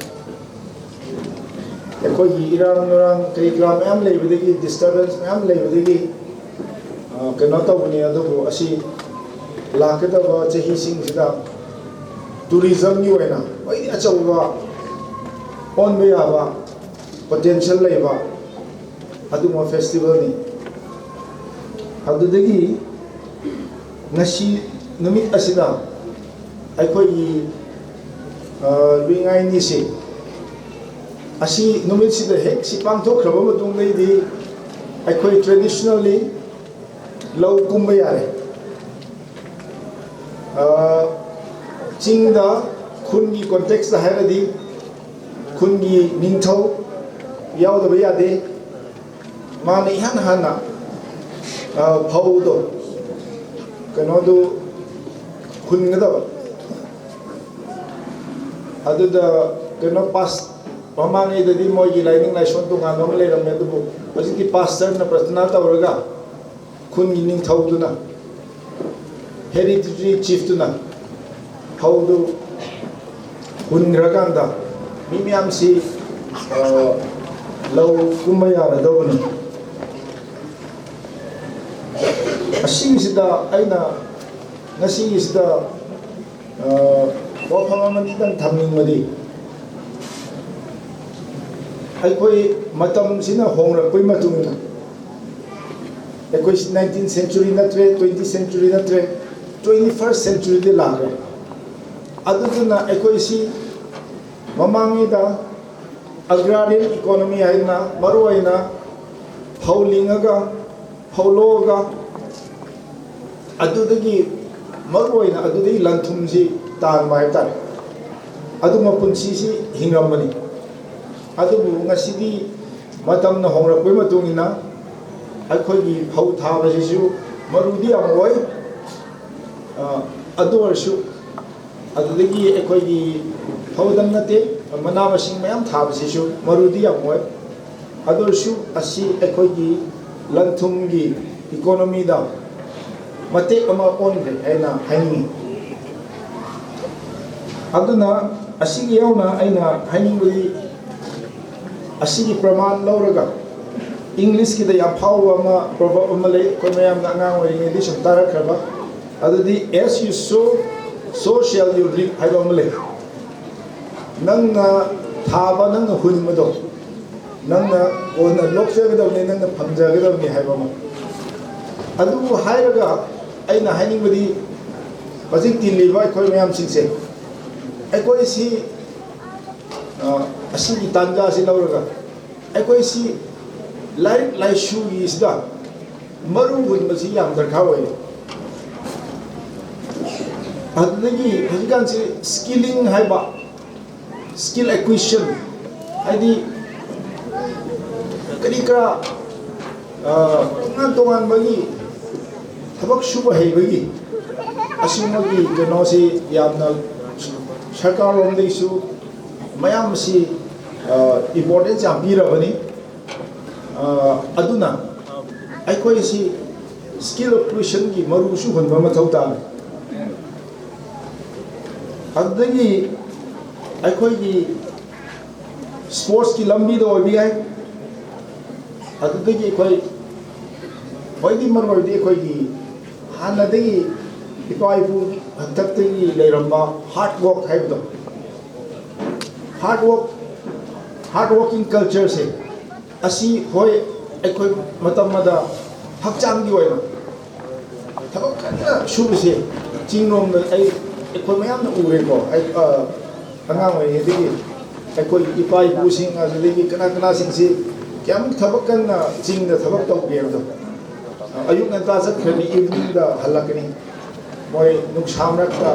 ꯑꯩꯈꯣꯏꯒꯤ ꯏꯔꯥꯡ ꯅꯨꯔꯥꯡ ꯀꯔꯤ ꯀꯔꯥ ꯃꯌꯥꯝ ꯂꯩꯕꯗꯒꯤ, disturbance ꯃꯌꯥꯝ ꯂꯩꯕꯗꯒꯤ, ꯑ, ꯀꯩꯅꯣ ꯇꯧꯕꯅꯤ꯫ ꯑꯗꯨꯕꯨ ꯑꯁꯤ ꯂꯥꯛꯀꯗꯕ ꯆꯍꯤꯁꯤꯡꯁꯤꯗ tourismꯒꯤ ꯑꯣꯏꯅ ꯈ꯭ꯋꯥꯏꯗꯒꯤ ꯑꯆꯧꯕ ꯑꯣꯟꯕ ꯌꯥꯕ potential ꯂꯩꯕ ꯑꯗꯨꯒꯨꯝꯕ festivalꯅꯤ꯫ ꯑꯗꯨꯗꯒꯤ ꯉꯁꯤ ꯅꯨꯃꯤꯠ ꯑꯁꯤꯗ ꯑꯩꯈꯣꯏꯒꯤ, ꯑ, ꯂꯨꯏꯉꯥꯏꯅꯤꯁꯤ, ꯑꯁꯤ ꯅꯨꯃꯤꯠꯁꯤꯗ ꯍꯦꯛ ꯁꯤ ꯄꯥꯡꯊꯣꯛꯈ꯭ꯔꯕ ꯃꯇꯨꯡꯗꯩꯗꯤ ꯑꯩꯈꯣꯏ traditionally ꯂꯧ ꯀꯨꯝꯕ ꯌꯥꯔꯦ꯫ ꯑ, ꯆꯤꯡꯗ ꯈꯨꯟꯒꯤ contextꯇ ꯍꯥꯏꯔꯗꯤ ꯈꯨꯟꯒꯤ ꯅꯤꯡꯊꯧ ꯌꯥꯎꯗꯕ ꯌꯥꯗꯦ꯫ ꯃꯥꯅ ꯏꯍꯥꯟ ꯍꯥꯟꯅ, ꯑ, ꯐꯧꯗꯣ, ꯀꯩꯅꯣꯗꯨ ꯍꯨꯟꯒꯗꯕ꯫ ꯑꯗꯨꯗ ꯀꯩꯅꯣ pass, ꯃꯃꯥꯡꯉꯩꯗꯗꯤ ꯃꯣꯏꯒꯤ ꯂꯥꯏꯅꯤꯡ ꯂꯥꯏꯁꯣꯟ ꯇꯣꯉꯥꯟꯕ ꯑꯃ ꯂꯩꯔꯝꯃꯦ, ꯑꯗꯨꯕꯨ ꯍꯧꯖꯤꯛꯇꯤ pastorꯅ ꯄ꯭ꯔꯊꯅꯥ ꯇꯧꯔꯒ ꯈꯨꯟꯒꯤ ꯅꯤꯡꯊꯧꯗꯨꯅ, ꯍꯦꯔꯤꯗꯤꯇꯔꯤ ꯆꯤꯐꯇꯨꯅ ꯐꯧꯗꯨ ꯍꯨꯟꯈ꯭ꯔꯀꯥꯟꯗ ꯃꯤ ꯃꯌꯥꯝꯁꯤ ꯂꯧ ꯀꯨꯝꯕ ꯌꯥꯔꯗꯧꯕꯅꯤ꯫ ꯑꯁꯤꯒꯤꯁꯤꯗ ꯑꯩꯅ ꯉꯁꯤꯒꯤꯁꯤꯗ ꯋꯥꯐꯝ ꯑꯃ ꯈꯤꯇꯪ ꯊꯝꯅꯤꯡꯕꯗꯤ, ꯑꯩꯈꯣꯏ ꯃꯇꯝꯁꯤꯅ ꯍꯣꯡꯂꯛꯄꯒꯤ ꯃꯇꯨꯡ ꯏꯟꯅ ꯑꯩꯈꯣꯏ ꯅꯥꯏꯟꯇꯤꯟ ꯁꯦꯟꯆꯨꯔꯤ ꯅꯠꯇ꯭ꯔꯦ, ꯇ꯭ꯋꯦꯟꯇꯤ ꯁꯦꯟꯆꯨꯔꯤ ꯅꯠꯇ꯭ꯔꯦ, ꯇ꯭ꯋꯦꯟꯇꯤ ꯐꯥꯔꯁ ꯁꯦꯟꯆꯨꯔꯤꯗ ꯂꯥꯛꯂꯦ꯫ ꯑꯗꯨꯗꯨꯅ ꯑꯩꯈꯣꯏꯁꯤ ꯃꯃꯥꯡꯉꯩꯗ ꯑꯒ꯭ꯔꯥꯔꯤꯌꯟ ꯏꯀꯣꯅꯣꯃꯤ ꯍꯥꯏꯅ ꯃꯔꯨꯑꯣꯏꯅ ꯐꯧ ꯂꯤꯡꯉꯒ, ꯐꯧ ꯂꯣꯛꯑꯒ, ꯑꯗꯨꯗꯒꯤ ꯃꯔꯨꯑꯣꯏꯅ ꯑꯗꯨꯗꯒꯤ ꯂꯟ ꯊꯨꯝꯁꯤ ꯇꯥꯟꯕ ꯍꯥꯏꯕ ꯇꯥꯔꯦ꯫ ꯑꯗꯨꯝꯕ ꯄꯨꯟꯁꯤꯁꯤ ꯍꯤꯡꯉꯝꯕꯅꯤ꯫ ꯑꯗꯨꯕꯨ ꯉꯁꯤꯗꯤ ꯃꯇꯝꯅ ꯍꯣꯡꯂꯛꯄꯒꯤ ꯃꯇꯨꯡ ꯏꯟꯅ ꯑꯩꯈꯣꯏꯒꯤ ꯐꯧ ꯊꯥꯕꯁꯤꯁꯨ ꯃꯔꯨꯗꯤ ꯌꯥꯝ ꯑꯣꯏ꯫ ꯑꯗꯨ ꯑꯣꯏꯔꯁꯨ ꯑꯗꯨꯗꯒꯤ ꯑꯩꯈꯣꯏꯒꯤ ꯐꯧꯗꯪ ꯅꯠꯇꯦ, ꯃꯅꯥ ꯃꯁꯤꯡ ꯃꯌꯥꯝ ꯊꯥꯕꯁꯤꯁꯨ ꯃꯔꯨꯗꯤ ꯌꯥꯝ ꯑꯣꯏ꯫ ꯑꯗꯨ ꯑꯣꯏꯔꯁꯨ ꯑꯁꯤ ꯑꯩꯈꯣꯏꯒꯤ ꯂꯟ ꯊꯨꯝꯒꯤ ꯏꯀꯣꯅꯣꯃꯤꯗ ꯃꯇꯦꯛ ꯑꯃ ꯑꯣꯟꯈ꯭ꯔꯦ ꯍꯥꯏꯅ ꯍꯥꯏꯅꯤꯡꯏ꯫ ꯑꯗꯨꯅ ꯑꯁꯤꯒꯤ ꯌꯥꯎꯅ ꯑꯩꯅ ꯍꯥꯏꯅꯤꯡꯕꯗꯤ, ꯑꯁꯤꯒꯤ ꯄ꯭ꯔꯃꯥꯟ ꯂꯧꯔꯒ, ꯏꯪꯂꯤꯁꯀꯤꯗ ꯌꯥꯝ ꯐꯥꯎꯕ ꯑꯃ, ꯄ꯭ꯔꯣꯚꯔꯕ ꯑꯃ ꯂꯩ, ꯑꯩꯈꯣꯏ ꯃꯌꯥꯝꯅ ꯑꯉꯥꯡ ꯑꯣꯏꯔꯤꯉꯩꯗꯒꯤ ꯁꯨꯝ ꯇꯥꯔꯛꯈ꯭ꯔꯕ꯫ ꯑꯗꯨꯗꯤ, "As you sow, so shall you reap" ꯍꯥꯏꯕ ꯑꯃ ꯂꯩ꯫ ꯅꯪꯅ ꯊꯥꯕ, ꯅꯪꯅ ꯍꯨꯟꯕꯗꯣ, ꯅꯪꯅ ꯀꯣꯟꯅ ꯂꯣꯛꯆꯒꯗꯕꯅꯤ, ꯅꯪꯅ ꯐꯪꯖꯒꯗꯕꯅꯤ ꯍꯥꯏꯕ ꯑꯃ꯫ ꯑꯗꯨꯕꯨ ꯍꯥꯏꯔꯒ ꯑꯩꯅ ꯍꯥꯏꯅꯤꯡꯕꯗꯤ, ꯍꯧꯖꯤꯛ ꯇꯤꯜꯂꯤꯕ ꯑꯩꯈꯣꯏ ꯃꯌꯥꯝꯁꯤꯡꯁꯦ, ꯑꯩꯈꯣꯏꯁꯤ, ꯑ, ꯑꯁꯤꯒꯤ ꯇꯥꯟꯖꯥꯁꯤ ꯂꯧꯔꯒ ꯑꯩꯈꯣꯏꯁꯤ ꯂꯥꯏꯔꯤꯛ ꯂꯥꯏꯁꯨꯒꯤꯁꯤꯗ ꯃꯔꯨ ꯍꯨꯟꯕꯁꯤ ꯌꯥꯝ ꯗꯔꯀꯥꯔ ꯑꯣꯏ꯫ ꯑꯗꯨꯗꯒꯤ ꯍꯧꯖꯤꯛꯀꯥꯟꯁꯤ ꯁ꯭ꯀꯤꯂꯤꯡ ꯍꯥꯏꯕ, ꯁ꯭ꯀꯤꯜ ꯑꯦꯀ꯭ꯋꯤꯁꯟ, ꯍꯥꯏꯗꯤ ꯀꯔꯤ ꯀꯔꯥ, ꯑ, ꯇꯣꯉꯥꯟ ꯇꯣꯉꯥꯟꯕꯒꯤ ꯊꯕꯛ ꯁꯨꯕ ꯍꯩꯕꯒꯤ ꯑꯁꯤꯒꯨꯝꯕꯒꯤ ꯀꯩꯅꯣꯁꯤ ꯌꯥꯝꯅ ꯁꯔꯀꯥꯔ ꯂꯣꯝꯗꯒꯤꯁꯨ ꯃꯌꯥꯝ ꯑꯁꯤ, ꯑ, ꯏꯝꯄꯣꯔꯇꯦꯟꯁ ꯌꯥꯝ ꯄꯤꯔꯕꯅꯤ꯫ ꯑ, ꯑꯗꯨꯅ ꯑꯩꯈꯣꯏꯁꯤ ꯁ꯭ꯀꯤꯜ ꯑꯦꯀ꯭ꯋꯤꯁꯟꯒꯤ ꯃꯔꯨꯁꯨ ꯍꯨꯟꯕ ꯃꯊꯧ ꯇꯥꯔꯦ꯫ ꯑꯗꯨꯗꯒꯤ ꯑꯩꯈꯣꯏꯒꯤ ꯁ꯭ꯄꯣꯔꯠꯁꯀꯤ ꯂꯝꯕꯤꯗ ꯑꯣꯏꯕ ꯌꯥꯏ꯫ ꯑꯗꯨꯗꯒꯤ ꯑꯩꯈꯣꯏ ꯈ꯭ꯋꯥꯏꯗꯒꯤ ꯃꯔꯨ ꯑꯣꯏꯕꯗꯤ ꯑꯩꯈꯣꯏꯒꯤ ꯍꯥꯟꯅꯗꯒꯤ ꯏꯄꯥ ꯏꯄꯨ ꯍꯥꯛꯇꯛꯇꯒꯤ ꯂꯩꯔꯝꯕ ꯍꯥꯔꯗ ꯋꯥꯔꯛ ꯍꯥꯏꯕꯗꯣ, ꯍꯥꯔꯗ ꯋꯥꯔꯛ, ꯍꯥꯔꯗ ꯋꯥꯔꯀꯤꯡ ꯀꯜꯆꯔꯁꯦ ꯑꯁꯤ, ꯍꯣꯏ, ꯑꯩꯈꯣꯏ ꯃꯇꯝ ꯑꯃꯗ ꯍꯛꯆꯥꯡꯒꯤ ꯑꯣꯏꯅ ꯊꯕꯛ ꯀꯟꯅ ꯁꯨꯕꯁꯦ ꯆꯤꯡꯂꯣꯝꯗ ꯑꯩ, ꯑꯩꯈꯣꯏ ꯃꯌꯥꯝꯅ ꯎꯔꯦꯀꯣ꯫ ꯑꯩ, ꯑ, ꯑꯉꯥꯡ ꯑꯣꯏꯔꯤꯉꯩꯗꯒꯤ ꯑꯩꯈꯣꯏ ꯏꯄꯥ ꯏꯄꯨꯁꯤꯡ, ꯑꯗꯨꯗꯒꯤ ꯀꯅꯥ ꯀꯅꯥꯁꯤꯡꯁꯤ ꯀꯌꯥꯃꯨꯛ ꯊꯕꯛ ꯀꯟꯅ ꯆꯤꯡꯗ ꯊꯕꯛ ꯇꯧꯒꯦ ꯍꯥꯏꯕꯗꯣ꯫ ꯑꯌꯨꯛ ꯉꯟꯇꯥ ꯆꯠꯈ꯭ꯔꯅꯤ, ꯏꯚꯤꯅꯤꯡꯗ ꯍꯜꯂꯛꯀꯅꯤ꯫ ꯃꯣꯏ ꯅꯨꯡꯁꯥ ꯃꯔꯛꯇ,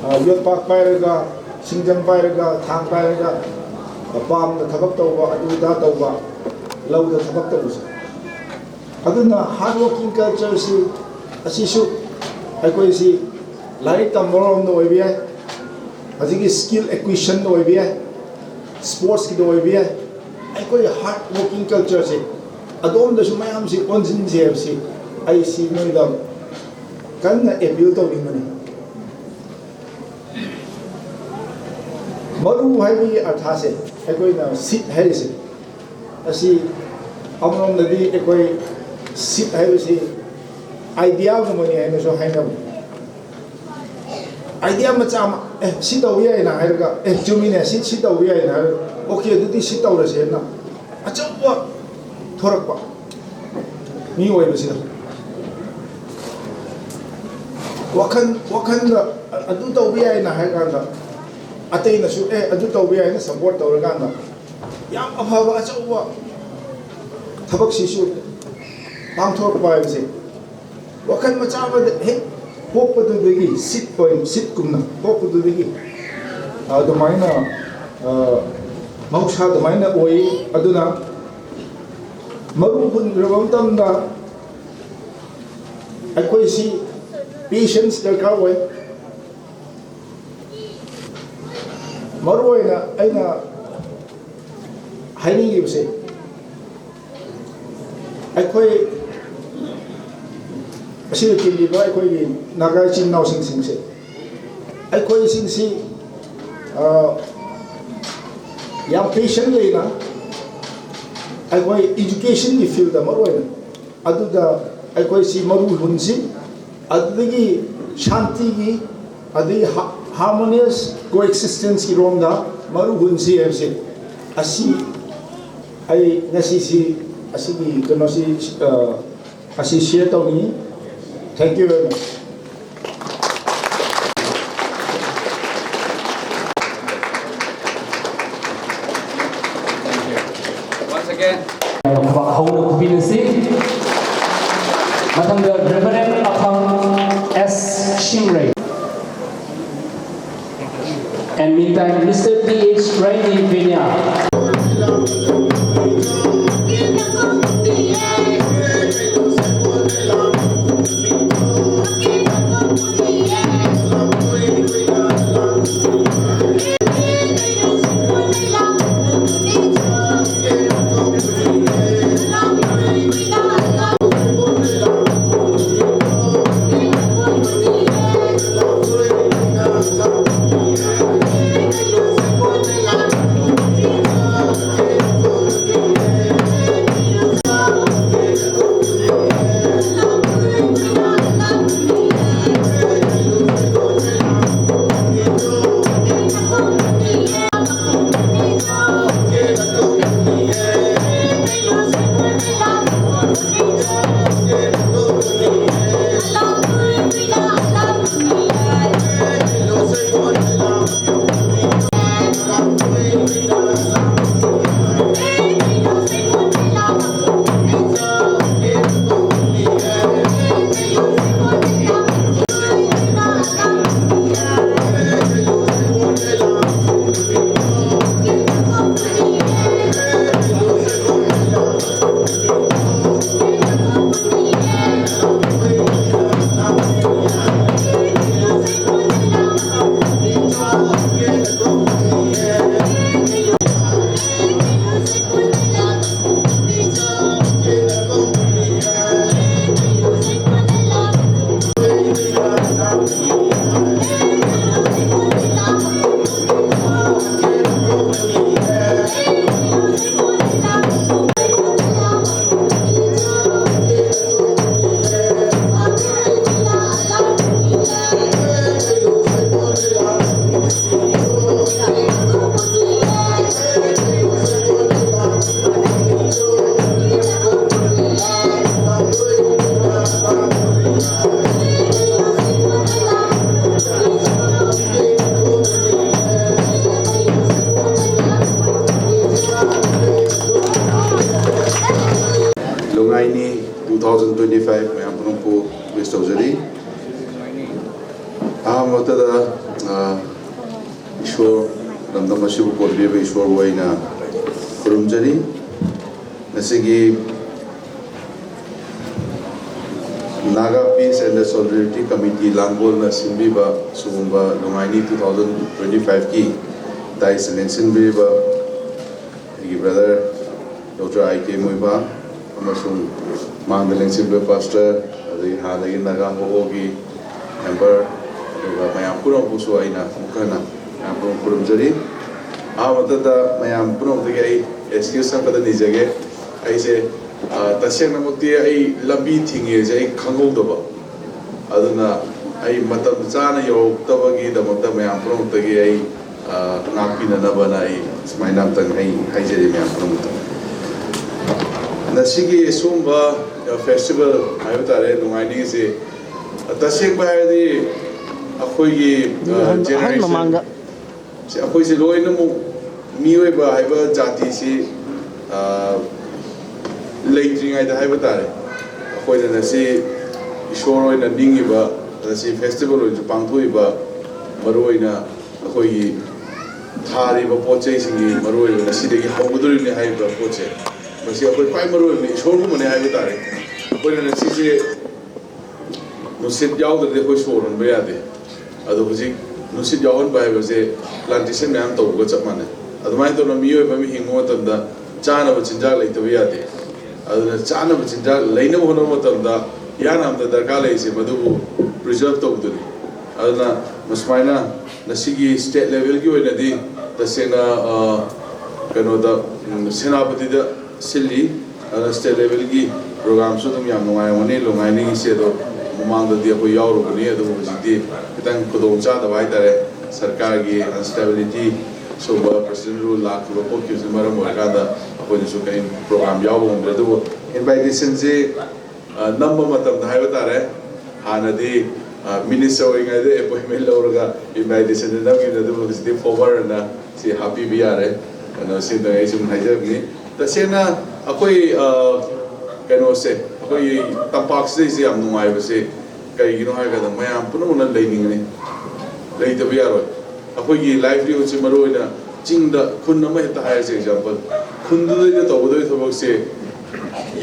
ꯑ, ꯌꯣꯠꯄꯥꯛ ꯄꯥꯏꯔꯒ, ꯁꯤꯡꯖꯪ ꯄꯥꯏꯔꯒ, ꯊꯥꯡ ꯄꯥꯏꯔꯒ, ꯄꯥꯝꯗ ꯊꯕꯛ ꯇꯧꯕ, ꯑꯗꯨ ꯑꯗꯥ ꯇꯧꯕ, ꯂꯧꯗ ꯊꯕꯛ ꯇꯧꯕꯁꯦ꯫ ꯑꯗꯨꯅ ꯍꯥꯔꯗ ꯋꯥꯔꯀꯤꯡ ꯀꯜꯆꯔꯁꯤ, ꯑꯁꯤꯁꯨ ꯑꯩꯈꯣꯏꯁꯤ ꯂꯥꯏꯔꯤꯛ ꯇꯝꯕꯔꯣꯝꯗ ꯑꯣꯏꯕ ꯌꯥꯏ, ꯍꯧꯖꯤꯛꯀꯤ ꯁ꯭ꯀꯤꯜ ꯑꯦꯀ꯭ꯋꯤꯁꯟꯗ ꯑꯣꯏꯕ ꯌꯥꯏ, ꯁ꯭ꯄꯣꯔꯠꯁꯀꯤꯗ ꯑꯣꯏꯕ ꯌꯥꯏ꯫ ꯑꯩꯈꯣꯏ ꯍꯥꯔꯗ ꯋꯥꯔꯀꯤꯡ ꯀꯜꯆꯔꯁꯦ ꯑꯗꯣꯝꯗꯁꯨ ꯃꯌꯥꯝꯁꯤ ꯑꯣꯟꯁꯤꯟꯁꯦ ꯍꯥꯏꯕꯁꯤ ꯑꯩꯁꯤ ꯅꯣꯏꯗ ꯀꯟꯅ ꯑꯦꯄꯤꯜ ꯇꯧꯅꯤꯡꯕꯅꯤ꯫ ꯃꯔꯨ ꯍꯥꯏꯕꯒꯤ ꯑꯔꯊꯥꯁꯦ, ꯑꯩꯈꯣꯏꯅ ꯁꯤꯠ ꯍꯥꯏꯔꯤꯁꯦ, ꯑꯁꯤ ꯑꯃꯔꯣꯝꯗꯗꯤ ꯑꯩꯈꯣꯏ ꯁꯤꯠ ꯍꯥꯏꯕꯁꯤ ꯑꯥꯏꯗꯤꯌꯥꯒꯨꯝꯕꯅꯤ ꯍꯥꯏꯅꯁꯨ ꯍꯥꯏꯅꯕꯅꯤ꯫ ꯑꯥꯏꯗꯤꯌꯥ ꯃꯆꯥ ꯑꯃ, "ꯑꯦ, ꯁꯤ ꯇꯧꯕ ꯌꯥꯏꯅ" ꯍꯥꯏꯔꯒ, "ꯑꯦ, ꯆꯨꯝꯃꯤꯅꯦ, ꯁꯤ, ꯁꯤ ꯇꯧꯕ ꯌꯥꯏꯅ" ꯍꯥꯏꯔꯒ, "ꯑꯣꯀꯦ, ꯑꯗꯨꯗꯤ ꯁꯤ ꯇꯧꯔꯁꯦꯅ" ꯑꯆꯧꯕ ꯊꯣꯔꯛꯄ ꯃꯤ ꯑꯣꯏꯕꯁꯤꯗ꯫ ꯋꯥꯈꯜ, ꯋꯥꯈꯜꯗ ꯑꯗꯨ ꯇꯧꯕ ꯌꯥꯏꯅ ꯍꯥꯏꯔꯀꯥꯟꯗ, ꯑꯇꯩꯅꯁꯨ, "ꯑꯦ, ꯑꯗꯨ ꯇꯧꯕ ꯌꯥꯏꯅ" ꯁꯞꯄꯣꯔꯠ ꯇꯧꯔꯀꯥꯟꯗ, ꯌꯥꯝ ꯑꯐꯕ ꯑꯆꯧꯕ ꯊꯕꯛꯁꯤꯁꯨ ꯄꯥꯡꯊꯣꯔꯛꯄ ꯍꯥꯏꯕꯁꯦ, ꯋꯥꯈꯜ ꯃꯆꯥ ꯑꯃꯗ ꯍꯦꯛ ꯄꯣꯛꯄꯗꯨꯗꯒꯤ, ꯁꯤꯠ ꯑꯣꯏꯅ, ꯁꯤꯠꯀꯨꯝꯅ ꯄꯣꯛꯄꯗꯨꯗꯒꯤ, ꯑꯗꯨꯃꯥꯏꯅ, ꯑ, ꯃꯍꯧꯁꯥ ꯑꯗꯨꯃꯥꯏꯅ ꯑꯣꯏ꯫ ꯑꯗꯨꯅ ꯃꯔꯨ ꯍꯨꯟꯈ꯭ꯔꯕ ꯃꯇꯝꯗ ꯑꯩꯈꯣꯏꯁꯤ ꯄꯦꯁꯦꯟꯁ ꯗꯔꯀꯥꯔ ꯑꯣꯏ꯫ ꯃꯔꯨ ꯑꯣꯏꯅ ꯑꯩꯅ ꯍꯥꯏꯅꯤꯡꯉꯤꯕꯁꯦ, ꯑꯩꯈꯣꯏ ꯑꯁꯤꯗ ꯇꯤꯜꯂꯤꯕ ꯑꯩꯈꯣꯏꯒꯤ ꯅꯥꯒꯥ ꯏꯆꯤꯟ ꯏꯅꯥꯎꯁꯤꯡꯁꯤꯡꯁꯦ, ꯑꯩꯈꯣꯏꯁꯤꯡꯁꯤ, ꯑ, ꯌꯥꯝ ꯄꯦꯁꯦꯟ ꯂꯩꯅ ꯑꯩꯈꯣꯏ ꯏꯗꯨꯀꯦꯁꯟꯒꯤ ꯐꯤꯜꯗ ꯃꯔꯨ ꯑꯣꯏꯅ ꯑꯗꯨꯗ ꯑꯩꯈꯣꯏꯁꯤ ꯃꯔꯨ ꯍꯨꯟꯁꯤ, ꯑꯗꯨꯗꯒꯤ ꯁꯥꯟꯇꯤꯒꯤ, ꯑꯗꯒꯤ ꯍꯥ-, ꯍꯥꯔꯃꯣꯅꯤꯌꯁ ꯀꯣ ꯑꯦꯛꯁꯤꯁꯇꯦꯟꯁꯀꯤ ꯔꯣꯝꯗ ꯃꯔꯨ ꯍꯨꯟꯁꯤ ꯍꯥꯏꯕꯁꯦ, ꯑꯁꯤ ꯑꯩ ꯉꯁꯤꯁꯤ ꯑꯁꯤꯒꯤ ꯀꯩꯅꯣꯁꯤ, ꯑ, ꯑꯁꯤ ꯁꯤꯌꯔ ꯇꯧꯅꯤꯡꯉꯤ꯫ Thank you very much. Once again, ꯊꯕꯛ ꯍꯧꯅ ꯈꯨꯕꯤꯅꯁꯤ꯫ ꯃꯊꯪꯗ Reverend ꯑꯐꯝ S ꯁꯤꯡꯔꯩ꯫ And meantime, Mister T H Raini Venya. ꯅꯨꯡꯉꯥꯏꯅꯤ ꯇꯨ ꯊꯥꯎꯖꯟ ꯇ꯭ꯋꯦꯟꯇꯤ ꯐꯥꯏꯚ ꯃꯌꯥꯝ ꯄꯨꯝꯅꯃꯛꯄꯨ ꯋꯤꯁ ꯇꯧꯖꯔꯤ꯫ ꯑꯍꯥꯟꯕꯃꯛꯇꯗ, ꯑ, ꯏꯁꯣꯔ ꯂꯝꯗꯝ ꯑꯁꯤꯕꯨ ꯀꯣꯟꯕꯤꯔꯤꯕ ꯏꯁꯣꯔꯕꯨ ꯑꯩꯅ ꯈꯨꯔꯨꯝꯖꯔꯤ꯫ ꯉꯁꯤꯒꯤ Naga Peace and the Solidarity Committee ꯂꯥꯡꯒꯣꯜꯅ ꯁꯤꯟꯕꯤꯕ ꯁꯤꯒꯨꯝꯕ ꯂꯨꯉꯥꯏꯅꯤ ꯇꯨ ꯊꯥꯎꯖꯟ ꯇ꯭ꯋꯦꯟꯇꯤ ꯐꯥꯏꯚꯀꯤ ꯗꯥꯏꯁ ꯂꯦꯡꯁꯤꯟꯕꯤꯔꯤꯕ ꯑꯩꯒꯤ ꯕ꯭ꯔꯗꯔ ꯗꯣꯛꯇꯔ ꯑꯥꯏ ꯀꯦ ꯃꯣꯏꯕꯥ ꯑꯃꯁꯨꯡ ꯃꯥꯡꯗ ꯂꯦꯡꯁꯤꯟꯕ ꯄꯥꯁꯇꯔ, ꯑꯗꯒꯤ ꯍꯥꯟꯅꯒꯤ ꯅꯥꯒꯥ ꯍꯣꯍꯣꯒꯤ ꯃꯦꯝꯕꯔ, ꯑꯗꯨꯒ ꯃꯌꯥꯝ ꯄꯨꯝꯅꯃꯛꯄꯨꯁꯨ ꯑꯩꯅ ꯑꯃꯨꯛ ꯍꯟꯅ ꯃꯌꯥꯝ ꯄꯨꯝꯅꯃꯛ ꯈꯨꯔꯨꯝꯖꯔꯤ꯫ ꯑꯍꯥꯟꯕꯗ ꯃꯌꯥꯝ ꯄꯨꯝꯅꯃꯛꯇꯒꯤ ꯑꯩ ꯑꯦꯛꯁꯀ꯭ꯌꯨꯁ ꯑꯃꯈꯛꯇ ꯅꯤꯖꯒꯦ꯫ ꯑꯩꯁꯦ, ꯑ, ꯇꯁꯦꯡꯅꯃꯛꯇꯤ ꯑꯩ ꯂꯝꯕꯤ ꯊꯤꯡꯉꯦꯁꯦ ꯑꯩ ꯈꯪꯍꯧꯗꯕ, ꯑꯗꯨꯅ ꯑꯩ ꯃꯇꯝ ꯆꯥꯅ ꯌꯧꯔꯛꯇꯕꯒꯤꯗꯃꯛꯇ ꯃꯌꯥꯝ ꯄꯨꯝꯅꯃꯛꯇꯒꯤ ꯑꯩ, ꯑ, ꯉꯥꯛꯄꯤꯅꯅꯕꯅ ꯑꯩ ꯁꯨꯃꯥꯏꯅ ꯑꯝꯇꯪ ꯑꯩ ꯍꯥꯏꯖꯔꯤ ꯃꯌꯥꯝ ꯄꯨꯝꯅꯃꯛꯇ꯫ ꯉꯁꯤꯒꯤ ꯁꯤꯒꯨꯝꯕ, ꯑ, ꯐꯦꯁꯇꯤꯚꯦꯜ ꯍꯥꯏꯕ ꯇꯥꯔꯦ, ꯅꯨꯡꯉꯥꯏꯅꯤꯡꯉꯤꯁꯤ, ꯑ, ꯇꯁꯦꯡꯕ ꯍꯥꯏꯔꯗꯤ ꯑꯩꯈꯣꯏꯒꯤ, ꯑ, ꯑꯍꯟ, ꯑꯍꯟ ꯖꯦꯅꯦꯔꯦꯁꯟ ꯃꯃꯥꯡꯗ ꯁꯤ ꯑꯩꯈꯣꯏꯁꯦ ꯂꯣꯏꯅꯃꯛ ꯃꯤꯑꯣꯏꯕ ꯍꯥꯏꯕ ꯖꯥꯇꯤꯁꯤ, ꯑ, ꯂꯩꯇ꯭ꯔꯤꯉꯩꯗ ꯍꯥꯏꯕ ꯇꯥꯔꯦ, ꯑꯩꯈꯣꯏꯅ ꯉꯁꯤ ꯏꯁꯣꯔ ꯑꯣꯏꯅ ꯅꯤꯡꯉꯤꯕ, ꯉꯁꯤ ꯐꯦꯁꯇꯤꯚꯦꯜ ꯑꯣꯏꯅꯁꯨ ꯄꯥꯡꯊꯣꯛꯏꯕ, ꯃꯔꯨꯑꯣꯏꯅ ꯑꯩꯈꯣꯏꯒꯤ ꯊꯥꯔꯤꯕ ꯄꯣꯠ ꯆꯩꯁꯤꯡꯒꯤ ꯃꯔꯨꯑꯣꯏꯕ ꯉꯁꯤꯗꯒꯤ ꯍꯧꯒꯗꯧꯔꯤꯕꯅꯤ ꯍꯥꯏꯔꯤꯕ ꯄꯣꯠꯁꯦ, ꯃꯁꯤ ꯑꯩꯈꯣꯏ ꯈ꯭ꯋꯥꯏ ꯃꯔꯨꯑꯣꯏꯕ ꯏꯁꯣꯔꯒꯨꯝꯕꯅꯤ ꯍꯥꯏꯕ ꯇꯥꯔꯦ꯫ ꯑꯩꯈꯣꯏꯅ ꯉꯁꯤꯁꯦ ꯅꯨꯡꯁꯤꯠ ꯌꯥꯎꯗ꯭ꯔꯗꯤ ꯑꯩꯈꯣꯏ ꯁꯣꯔ ꯍꯣꯟꯕ ꯌꯥꯗꯦ꯫ ꯑꯗꯣ ꯍꯧꯖꯤꯛ ꯅꯨꯡꯁꯤꯠ ꯌꯥꯎꯍꯟꯕ ꯍꯥꯏꯕꯁꯦ ꯄ꯭ꯂꯥꯟꯇꯦꯁꯟ ꯃꯌꯥꯝ ꯇꯧꯕꯒ ꯆꯞ ꯃꯥꯟꯅꯩ꯫ ꯑꯗꯨꯃꯥꯏꯅ ꯇꯧꯅ ꯃꯤꯑꯣꯏꯕ ꯑꯃ ꯍꯤꯡꯕ ꯃꯇꯝꯗ ꯆꯥꯅꯕ ꯆꯤꯟꯖꯥꯛ ꯂꯩꯇꯕ ꯌꯥꯗꯦ꯫ ꯑꯗꯨꯅ ꯆꯥꯅꯕ ꯆꯤꯟꯖꯥꯛ ꯂꯩꯅꯕ ꯍꯣꯠꯅꯕ ꯃꯇꯝꯗ ꯏꯍꯥꯟ ꯍꯥꯟꯕꯗ ꯗꯔꯀꯥꯔ ꯂꯩꯔꯤꯁꯦ ꯃꯗꯨꯕꯨ ꯄ꯭ꯔꯤꯖꯔꯕ ꯇꯧꯕꯗꯨꯅꯤ꯫ ꯑꯗꯨꯅ ꯃꯁꯨꯃꯥꯏꯅ ꯉꯁꯤꯒꯤ ꯁ꯭ꯇꯦꯠ ꯂꯦꯚꯦꯜꯒꯤ ꯑꯣꯏꯅꯗꯤ ꯇꯁꯦꯡꯅ, ꯑ, ꯀꯩꯅꯣꯗ, ꯎꯝ, ꯁꯦꯅꯥꯄꯇꯤꯗ ꯁꯤꯜꯂꯤ꯫ ꯑꯗꯨꯅ ꯁ꯭ꯇꯦꯠ ꯂꯦꯚꯦꯜꯒꯤ ꯄ꯭ꯔꯣꯒ꯭ꯔꯥꯝꯁꯨ ꯑꯗꯨꯝ ꯌꯥꯝ ꯅꯨꯡꯉꯥꯏꯔꯝꯒꯅꯤ, ꯂꯨꯉꯥꯏꯅꯤꯡꯉꯤꯁꯦ꯫ ꯑꯗꯣ ꯃꯃꯥꯡꯗꯗꯤ ꯑꯩꯈꯣꯏ ꯌꯥꯎꯔꯨꯕꯅꯤ, ꯑꯗꯨꯕꯨ ꯍꯧꯖꯤꯛꯇꯤ ꯈꯤꯇꯪ ꯈꯨꯗꯣꯡ ꯆꯥꯗꯕ ꯍꯥꯏꯇꯥꯔꯦ, ꯁꯔꯀꯥꯔꯒꯤ ꯑꯟꯁꯇꯦꯕꯤꯂꯤꯇꯤ ꯁꯨꯝꯕ ꯄ꯭ꯔꯁꯤꯗꯦꯟ ꯔꯨꯜ ꯂꯥꯛꯈꯤꯕ ꯈꯣꯠꯈꯤꯕꯁꯤꯅ ꯃꯔꯝ ꯑꯣꯏꯔꯀꯥꯟꯗ ꯑꯩꯈꯣꯏꯅꯁꯨ ꯀꯔꯤ ꯄ꯭ꯔꯣꯒ꯭ꯔꯥꯝ ꯌꯥꯎꯕ ꯉꯝꯗ꯭ꯔꯦ꯫ ꯑꯗꯨꯕꯨ ꯏꯟꯚꯥꯏꯇꯦꯁꯟꯁꯤ, ꯑ, ꯅꯝꯕ ꯃꯇꯝꯗ ꯍꯥꯏꯕ ꯇꯥꯔꯦ, ꯍꯥꯟꯅꯗꯤ, ꯑ, ꯃꯤꯅꯤꯁꯇꯔ ꯑꯣꯏꯔꯤꯉꯩꯗ ꯑꯦꯄꯣꯏꯟꯃꯦꯟ ꯂꯧꯔꯒ ꯏꯟꯚꯥꯏꯇꯦꯁꯟꯗ ꯅꯝꯈꯤꯕꯅꯤ, ꯑꯗꯨꯕꯨ ꯍꯧꯖꯤꯛꯇꯤ ꯐꯣꯔꯃꯔ ꯑꯅ ꯁꯤ ꯍꯥꯞꯄꯤꯕ ꯌꯥꯔꯦ꯫ ꯑꯗꯣ ꯁꯤꯗ ꯑꯩ ꯁꯨꯝ ꯍꯥꯏꯖꯕꯅꯤ꯫ ꯇꯁꯦꯡꯅ ꯑꯩꯈꯣꯏ, ꯑ, ꯀꯩꯅꯣꯁꯦ, ꯑꯩꯈꯣꯏꯒꯤ ꯇꯝꯄꯥꯛꯁꯤꯗꯩꯁꯦ ꯌꯥꯝ ꯅꯨꯡꯉꯥꯏꯕꯁꯦ ꯀꯩꯒꯤꯅꯣ ꯍꯥꯏꯔꯀꯥꯟꯗ, ꯃꯌꯥꯝ ꯄꯨꯝꯅꯃꯛꯅ ꯂꯩꯅꯤꯡꯉꯤ, ꯂꯩꯇꯕ ꯌꯥꯔꯣꯏ꯫ ꯑꯩꯈꯣꯏꯒꯤ ꯂꯥꯏꯚꯂꯤꯍꯨꯗꯁꯦ ꯃꯔꯨ ꯑꯣꯏꯅ ꯆꯤꯡꯗ, ꯈꯨꯟ ꯑꯃ ꯍꯦꯛꯇ ꯍꯥꯏꯔꯁꯦ, ꯑꯦꯛꯖꯥꯝꯄꯜ, ꯈꯨꯟꯗꯨꯗꯩꯗ ꯇꯧꯒꯗꯣꯏ ꯊꯕꯛꯁꯦ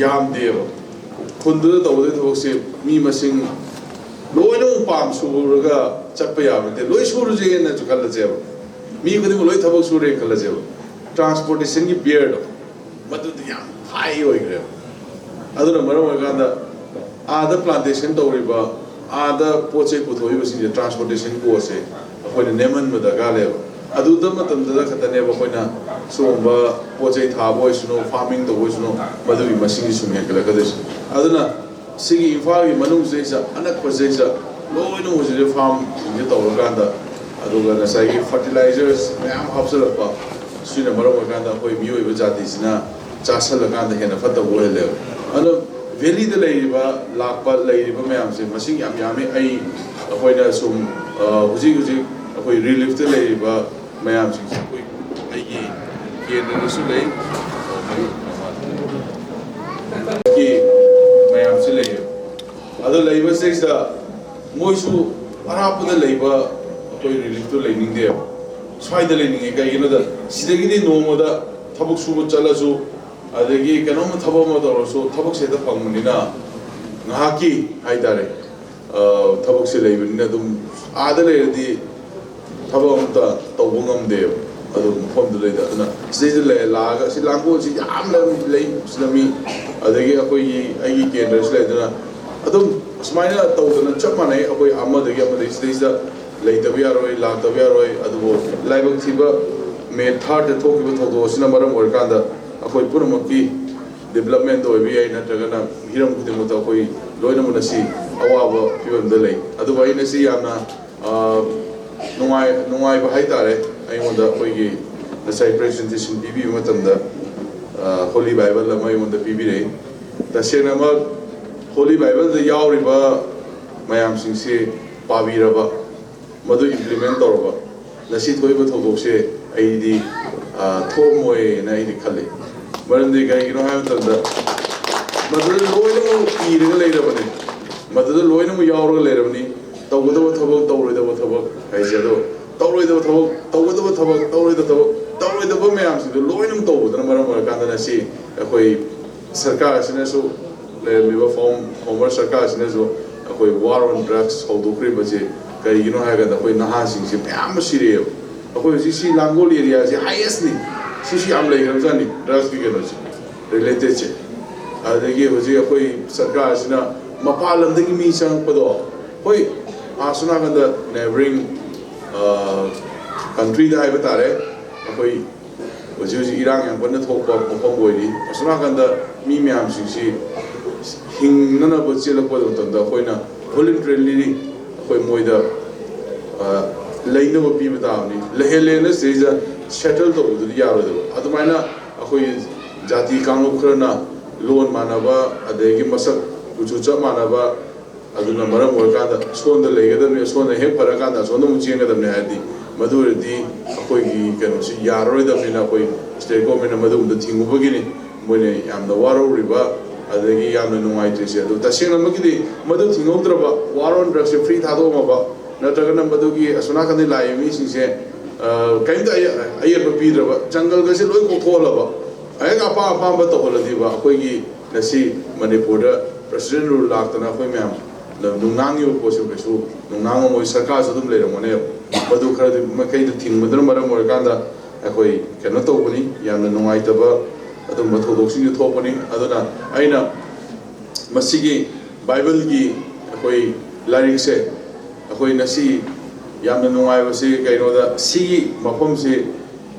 ꯌꯥꯝꯗꯦꯕ꯫ ꯈꯨꯟꯗꯨꯗ ꯇꯧꯒꯗꯣꯏ ꯊꯕꯛꯁꯦ ꯃꯤ ꯃꯁꯤꯡ ꯂꯣꯏꯅꯃꯛ ꯄꯥꯝ ꯁꯨꯔꯒ ꯆꯠꯄ ꯌꯥꯕ ꯅꯠꯇꯦ꯫ ꯂꯣꯏ ꯁꯨꯔꯁꯦꯅꯁꯨ ꯈꯜꯂꯁꯦꯕ, ꯃꯤ ꯈꯨꯗꯤꯡꯃꯛ ꯂꯣꯏ ꯊꯕꯛ ꯁꯨꯔꯦꯅ ꯈꯜꯂꯁꯦꯕ, ꯇ꯭ꯔꯥꯟꯁꯄꯣꯔꯇꯦꯁꯟꯒꯤ ꯕꯤꯌꯔꯗꯣ ꯃꯗꯨꯗꯤ ꯌꯥꯝ ꯍꯥꯏ ꯑꯣꯏꯈ꯭ꯔꯦꯕ꯫ ꯑꯗꯨꯅ ꯃꯔꯝ ꯑꯣꯏꯔꯀꯥꯟꯗ ꯑꯥꯗ ꯄ꯭ꯂꯥꯟꯇꯦꯁꯟ ꯇꯧꯔꯤꯕ, ꯑꯥꯗ ꯄꯣꯠ ꯆꯩ ꯄꯨꯊꯣꯛꯏꯕꯁꯤꯡꯁꯦ, ꯇ꯭ꯔꯥꯟꯁꯄꯣꯔꯇꯦꯁꯟ ꯀꯣꯁꯁꯦ ꯑꯩꯈꯣꯏꯅ ꯅꯦꯝꯍꯟꯕ ꯗꯔꯀꯥꯔ ꯂꯩꯌꯦꯕ꯫ ꯑꯗꯨꯗ ꯃꯇꯝꯗꯨꯗ ꯈꯛꯇꯅꯦꯕ ꯑꯩꯈꯣꯏꯅ ꯁꯤꯒꯨꯝꯕ ꯄꯣꯠ ꯆꯩ ꯊꯥꯕ ꯑꯣꯏꯁꯅꯨ, ꯐꯥꯔꯃꯤꯡ ꯇꯧꯕ ꯑꯣꯏꯁꯅꯨ, ꯃꯗꯨꯒꯤ ꯃꯁꯤꯡꯁꯤ ꯁꯨꯝ ꯍꯦꯟꯒꯠꯂꯛꯀꯗꯣꯏꯁꯦ꯫ ꯑꯗꯨꯅ ꯁꯤꯒꯤ ꯏꯝꯐꯥꯜꯒꯤ ꯃꯅꯨꯡꯁꯤꯗꯩꯁꯤꯗ, ꯑꯅꯛꯄꯁꯤꯗꯩꯁꯤꯗ ꯂꯣꯏꯅ ꯍꯧꯖꯤꯛ ꯐꯥꯔꯝꯁꯤꯡꯁꯦ ꯇꯧꯔꯀꯥꯟꯗ, ꯑꯗꯨꯒ ꯉꯁꯥꯏꯒꯤ ꯐꯔꯇꯤꯂꯥꯏꯖꯔꯁ ꯃꯌꯥꯝ ꯍꯥꯞꯆꯤꯜꯂꯛꯄ, ꯁꯤꯅ ꯃꯔꯝ ꯑꯣꯏꯔꯀꯥꯟꯗ ꯑꯩꯈꯣꯏ ꯃꯤꯑꯣꯏꯕ ꯖꯥꯇꯤꯁꯤꯅ ꯆꯥꯁꯜꯂꯀꯥꯟꯗ ꯍꯦꯟꯅ ꯐꯠꯇꯕ ꯑꯣꯏꯍꯜꯂꯦꯕ꯫ ꯑꯗꯣ ꯚꯦꯂꯤꯗ ꯂꯩꯔꯤꯕ, ꯂꯥꯛꯄ, ꯂꯩꯔꯤꯕ ꯃꯌꯥꯝꯁꯦ ꯃꯁꯤꯡ ꯌꯥꯝ ꯌꯥꯝꯃꯤ꯫ ꯑꯩ, ꯑꯩꯈꯣꯏꯅ ꯁꯨꯝ, ꯑ, ꯍꯧꯖꯤꯛ ꯍꯧꯖꯤꯛ ꯑꯩꯈꯣꯏ ꯔꯤꯂꯤꯐꯇ ꯂꯩꯔꯤꯕ ꯃꯌꯥꯝꯁꯤꯡꯁꯦ ꯑꯩꯈꯣꯏ, ꯑꯩꯒꯤ ꯀꯦꯟꯗ꯭ꯔꯗꯁꯨ ꯂꯩ, ꯃꯌꯥꯝꯁꯤ ꯂꯩꯌꯦꯕ꯫ ꯑꯗꯣ ꯂꯩꯕꯁꯤꯗꯩꯁꯤꯗ ꯃꯣꯏꯁꯨ ꯑꯔꯥꯞꯄꯗ ꯂꯩꯕ ꯑꯩꯈꯣꯏ ꯔꯤꯂꯤꯐꯇꯨ ꯂꯩꯅꯤꯡꯗꯦꯕ, ꯁ꯭ꯋꯥꯏꯗ ꯂꯩꯅꯤꯡꯉꯦ꯫ ꯀꯩꯒꯤꯅꯣꯗ ꯁꯤꯗꯒꯤꯗꯤ ꯅꯣꯡꯃꯗ ꯊꯕꯛ ꯁꯨꯕ ꯆꯠꯂꯁꯨ, ꯑꯗꯒꯤ ꯀꯩꯅꯣꯝꯃ ꯊꯕꯛ ꯑꯃ ꯇꯧꯔꯁꯨ ꯊꯕꯛꯁꯦ ꯍꯦꯛꯇ ꯐꯪꯕꯅꯤꯅ, ꯉꯥꯏꯍꯥꯛꯀꯤ ꯍꯥꯏꯇꯥꯔꯦ, ꯑ, ꯊꯕꯛꯁꯦ ꯂꯩꯕꯅꯤꯅ ꯑꯗꯨꯝ ꯑꯥꯗ ꯂꯩꯔꯗꯤ ꯊꯕꯛ ꯑꯝꯇ ꯇꯧꯕ ꯉꯝꯗꯦꯕ꯫ ꯑꯗꯨ ꯃꯐꯝꯗꯨꯗꯩꯗ, ꯑꯗꯨꯅ ꯁꯤꯗꯩꯗ ꯂꯩ-, ꯂꯥꯛꯑꯒ ꯁꯤ ꯂꯥꯡꯒꯣꯜꯁꯤ ꯌꯥꯝꯅ ꯂꯩ, ꯁꯤꯗ ꯃꯤ, ꯑꯗꯒꯤ ꯑꯩꯈꯣꯏꯒꯤ, ꯑꯩꯒꯤ ꯀꯦꯟꯗ꯭ꯔꯁꯨ ꯂꯩ꯫ ꯑꯗꯨꯅ ꯑꯗꯨꯝ ꯁꯨꯃꯥꯏꯅ ꯇꯧꯗꯅ ꯆꯞ ꯃꯥꯟꯅꯩ꯫ ꯑꯩꯈꯣꯏ ꯑꯃꯗꯒꯤ ꯑꯃꯗꯒꯤ ꯁꯤꯗꯩꯁꯤꯗ ꯂꯩꯇꯕ ꯌꯥꯔꯣꯏ, ꯂꯥꯛꯇꯕ ꯌꯥꯔꯣꯏ꯫ ꯑꯗꯨꯕꯨ ꯂꯥꯏꯕꯛ ꯊꯤꯕ ꯃꯦ ꯊꯥꯔꯠꯇ ꯊꯣꯛꯈꯤꯕ ꯊꯧꯗꯣꯛ ꯑꯁꯤꯅ ꯃꯔꯝ ꯑꯣꯏꯔꯀꯥꯟꯗ ꯑꯩꯈꯣꯏ ꯄꯨꯝꯅꯃꯛꯀꯤ ꯗꯤꯕꯂꯞꯃꯦꯟꯗ ꯑꯣꯏꯕ ꯌꯥꯏ, ꯅꯠꯇ꯭ꯔꯒꯅ ꯍꯤꯔꯝ ꯈꯨꯗꯤꯡꯃꯛꯇ ꯑꯩꯈꯣꯏ ꯂꯣꯏꯅꯃꯛ ꯉꯁꯤ ꯑꯋꯥꯕ ꯐꯤꯕꯝꯗ ꯂꯩ꯫ ꯑꯗꯨꯕꯨ ꯑꯩ ꯉꯁꯤ ꯌꯥꯝꯅ, ꯑ, ꯅꯨꯡꯉꯥꯏ-, ꯅꯨꯡꯉꯥꯏꯕ ꯍꯥꯏꯇꯥꯔꯦ, ꯑꯩꯉꯣꯟꯗ ꯑꯩꯈꯣꯏꯒꯤ ꯉꯁꯥꯏ ꯄ꯭ꯔꯖꯦꯟꯇꯦꯁꯟ ꯄꯤꯕꯤꯕ ꯃꯇꯝꯗ, ꯑ, ꯍꯣꯂꯤ ꯕꯥꯏꯕꯜ ꯑꯃ ꯑꯩꯉꯣꯟꯗ ꯄꯤꯕꯤꯔꯛꯏ꯫ ꯇꯁꯦꯡꯅꯃꯛ ꯍꯣꯂꯤ ꯕꯥꯏꯕꯜꯗ ꯌꯥꯎꯔꯤꯕ ꯃꯌꯥꯝꯁꯤꯡꯁꯤ ꯄꯥꯕꯤꯔꯕ, ꯃꯗꯨ ꯏꯝꯄ꯭ꯂꯤꯃꯦꯟ ꯇꯧꯔꯕ, ꯉꯁꯤ ꯊꯣꯛꯏꯕ ꯊꯧꯗꯣꯛꯁꯦ ꯑꯩꯗꯤ, ꯑ, ꯊꯣꯛꯑꯝꯃꯣꯏꯅ ꯑꯩꯗꯤ ꯈꯜꯂꯤ꯫ ꯃꯔꯝꯗꯤ ꯀꯔꯤꯒꯤꯅꯣ ꯍꯥꯏꯕ ꯃꯇꯝꯗ, ꯃꯗꯨꯗ ꯂꯣꯏꯅꯃꯛ ꯏꯔꯒ ꯂꯩꯔꯕꯅꯤ꯫ ꯃꯗꯨꯗ ꯂꯣꯏꯅꯃꯛ ꯌꯥꯎꯔꯒ ꯂꯩꯔꯕꯅꯤ꯫ ꯇꯧꯒꯗꯕ ꯊꯕꯛ, ꯇꯧꯔꯣꯏꯗꯕ ꯊꯕꯛ ꯍꯥꯏꯁꯦ꯫ ꯑꯗꯣ ꯇꯧꯔꯣꯏꯗꯕ ꯊꯕꯛ, ꯇꯧꯒꯗꯕ ꯊꯕꯛ, ꯇꯧꯔꯣꯏꯗꯕ ꯊꯕꯛ, ꯇꯧꯔꯣꯏꯗꯕ ꯃꯌꯥꯝꯁꯤꯡꯗꯣ ꯂꯣꯏꯅꯃꯛ ꯇꯧꯕꯗꯨꯅ ꯃꯔꯝ ꯑꯣꯏꯔꯀꯥꯟꯗ ꯉꯁꯤ ꯑꯩꯈꯣꯏ ꯁꯔꯀꯥꯔ ꯑꯁꯤꯅꯁꯨ, ꯂꯩꯔꯝꯃꯤꯕ form, former ꯁꯔꯀꯥꯔ ꯑꯁꯤꯅꯁꯨ ꯑꯩꯈꯣꯏ war on drugs ꯍꯧꯗꯣꯛꯈ꯭ꯔꯤꯕꯁꯦ ꯀꯔꯤꯒꯤꯅꯣ ꯍꯥꯏꯔꯀꯥꯟꯗ ꯑꯩꯈꯣꯏ ꯅꯍꯥꯁꯤꯡꯁꯦ ꯃꯌꯥꯝ ꯑꯃ ꯁꯤꯔꯛꯑꯦꯕ꯫ ꯑꯩꯈꯣꯏ ꯍꯧꯖꯤꯛ ꯁꯤ ꯂꯥꯡꯒꯣꯜ area ꯁꯦ highest ꯅꯤ꯫ ꯁꯤꯁꯨ ꯌꯥꯝ ꯂꯩꯈ꯭ꯔꯕꯖꯥꯠꯅꯤ drugs ꯀꯤ ꯀꯩꯅꯣꯁꯦ, related ꯁꯦ꯫ ꯑꯗꯨꯗꯒꯤ ꯍꯧꯖꯤꯛ ꯑꯩꯈꯣꯏ ꯁꯔꯀꯥꯔꯁꯤꯅ ꯃꯄꯥꯟ ꯂꯝꯗꯒꯤ ꯃꯤ ꯆꯪꯉꯛꯄꯗꯣ, ꯍꯣꯏ, ꯑꯁꯣꯝ ꯅꯥꯀꯟꯗ neighbouring country ꯗ ꯍꯥꯏꯕ ꯇꯥꯔꯦ, ꯑꯩꯈꯣꯏ ꯍꯧꯖꯤꯛ ꯍꯧꯖꯤꯛ ꯏꯔꯥꯡ ꯌꯥꯝ ꯀꯟꯅ ꯊꯣꯛꯄ ꯃꯐꯝ ꯑꯣꯏꯔꯤ꯫ ꯑꯁꯣꯝ ꯅꯥꯀꯟꯗ ꯃꯤ ꯃꯌꯥꯝꯁꯤꯡꯁꯤ ꯍꯤꯡꯅꯅꯕ ꯆꯦꯜꯂꯛꯄ ꯃꯇꯝꯗ ꯑꯩꯈꯣꯏꯅ voluntarily ꯑꯩꯈꯣꯏ ꯃꯣꯏꯗ, ꯑ, ꯂꯩꯅꯕ ꯄꯤꯕ ꯇꯥꯕꯅꯤ꯫ ꯂꯩꯍꯜꯂꯦꯅ ꯁꯤꯗꯩꯗ settle ꯇꯧꯕꯗꯨꯗꯤ ꯌꯥꯔꯣꯏꯗꯕ꯫ ꯑꯗꯨꯃꯥꯏꯅ ꯑꯩꯈꯣꯏ ꯖꯥꯇꯤ ꯀꯥꯡꯂꯨꯞ ꯈꯔꯅ ꯂꯣꯟ ꯃꯥꯟꯅꯕ, ꯑꯗꯒꯤ ꯃꯁꯛ ꯀꯨꯆꯨ ꯆꯞ ꯃꯥꯟꯅꯕ, ꯑꯗꯨꯅ ꯃꯔꯝ ꯑꯣꯏꯔꯀꯥꯟꯗ ꯁꯣꯝꯗ ꯂꯩꯒꯗꯕꯅꯤ, ꯁꯣꯝꯗ ꯍꯦꯛ ꯐꯔꯀꯥꯟꯗ ꯑꯁꯣꯝꯗ ꯑꯃꯨꯛ ꯆꯦꯟꯒꯗꯕꯅꯤ ꯍꯥꯏꯔꯗꯤ, ꯃꯗꯨ ꯑꯣꯏꯔꯗꯤ ꯑꯩꯈꯣꯏꯒꯤ ꯀꯩꯅꯣꯁꯤ ꯌꯥꯔꯔꯣꯏꯗꯕꯅꯤꯅ ꯑꯩꯈꯣꯏ state government ꯅ ꯃꯗꯨꯒꯨꯝꯕꯗ ꯊꯤꯡꯉꯨꯕꯒꯤꯅꯤ ꯃꯣꯏꯅ ꯌꯥꯝꯅ ꯋꯥꯔꯧꯔꯤꯕ, ꯑꯗꯒꯤ ꯌꯥꯝꯅ ꯅꯨꯡꯉꯥꯏꯇ꯭ꯔꯤꯁꯦ꯫ ꯑꯗꯨ ꯇꯁꯦꯡꯅꯃꯛꯀꯤꯗꯤ ꯃꯗꯨ ꯊꯤꯡꯍꯧꯗ꯭ꯔꯕ, war on drugs say free ꯊꯥꯗꯣꯛꯑꯝꯃꯕ, ꯅꯠꯇ꯭ꯔꯒꯅ ꯃꯗꯨꯒꯤ ꯑꯁꯣꯝ ꯅꯥꯀꯟꯗꯒꯤ ꯂꯥꯛꯏꯕ ꯃꯤꯁꯤꯡꯁꯦ, ꯑ, ꯀꯔꯤꯝꯇ ꯑꯌꯦ-, ꯑꯌꯦꯠꯄ ꯄꯤꯗ꯭ꯔꯕ, ꯖꯪꯒꯜꯒꯁꯦ ꯂꯣꯏ ꯀꯣꯛꯊꯣꯛꯍꯜꯂꯕ, ꯑꯍꯦꯛ ꯑꯄꯥꯝ ꯑꯄꯥꯝꯕ ꯇꯧꯍꯜꯂꯗꯤꯕ ꯑꯩꯈꯣꯏꯒꯤ ꯉꯁꯤ ꯃꯅꯤꯄꯨꯔꯗ president rule ꯂꯥꯛꯇꯅ ꯑꯩꯈꯣꯏ ꯃꯌꯥꯝ ꯅꯨꯡꯅꯥꯡꯉꯤꯕ ꯄꯣꯠꯁꯦ ꯀꯩꯁꯨ ꯅꯨꯡꯅꯥꯡꯉꯝꯃꯣꯏ꯫ ꯁꯔꯀꯥꯔꯁꯨ ꯑꯗꯨꯝ ꯂꯩꯔꯝꯒꯅꯦꯕ꯫ ꯃꯗꯨ ꯈꯔꯗꯤ ꯃꯈꯩꯗꯤ ꯊꯤꯡꯕꯗꯨꯅ ꯃꯔꯝ ꯑꯣꯏꯔꯀꯥꯟꯗ ꯑꯩꯈꯣꯏ ꯀꯩꯅꯣ ꯇꯧꯕꯅꯤ, ꯌꯥꯝꯅ ꯅꯨꯡꯉꯥꯏꯇꯕ ꯑꯗꯨꯒꯨꯝꯕ ꯊꯧꯗꯣꯛꯁꯤꯡꯁꯨ ꯊꯣꯛꯄꯅꯤ꯫ ꯑꯗꯨꯅ ꯑꯩꯅ ꯃꯁꯤꯒꯤ ꯕꯥꯏꯕꯜꯒꯤ ꯑꯩꯈꯣꯏ ꯂꯥꯏꯔꯤꯛꯁꯦ ꯑꯩꯈꯣꯏ ꯉꯁꯤ ꯌꯥꯝꯅ ꯅꯨꯡꯉꯥꯏꯕꯁꯤ ꯀꯩꯅꯣꯗ, ꯁꯤꯒꯤ ꯃꯐꯝꯁꯤ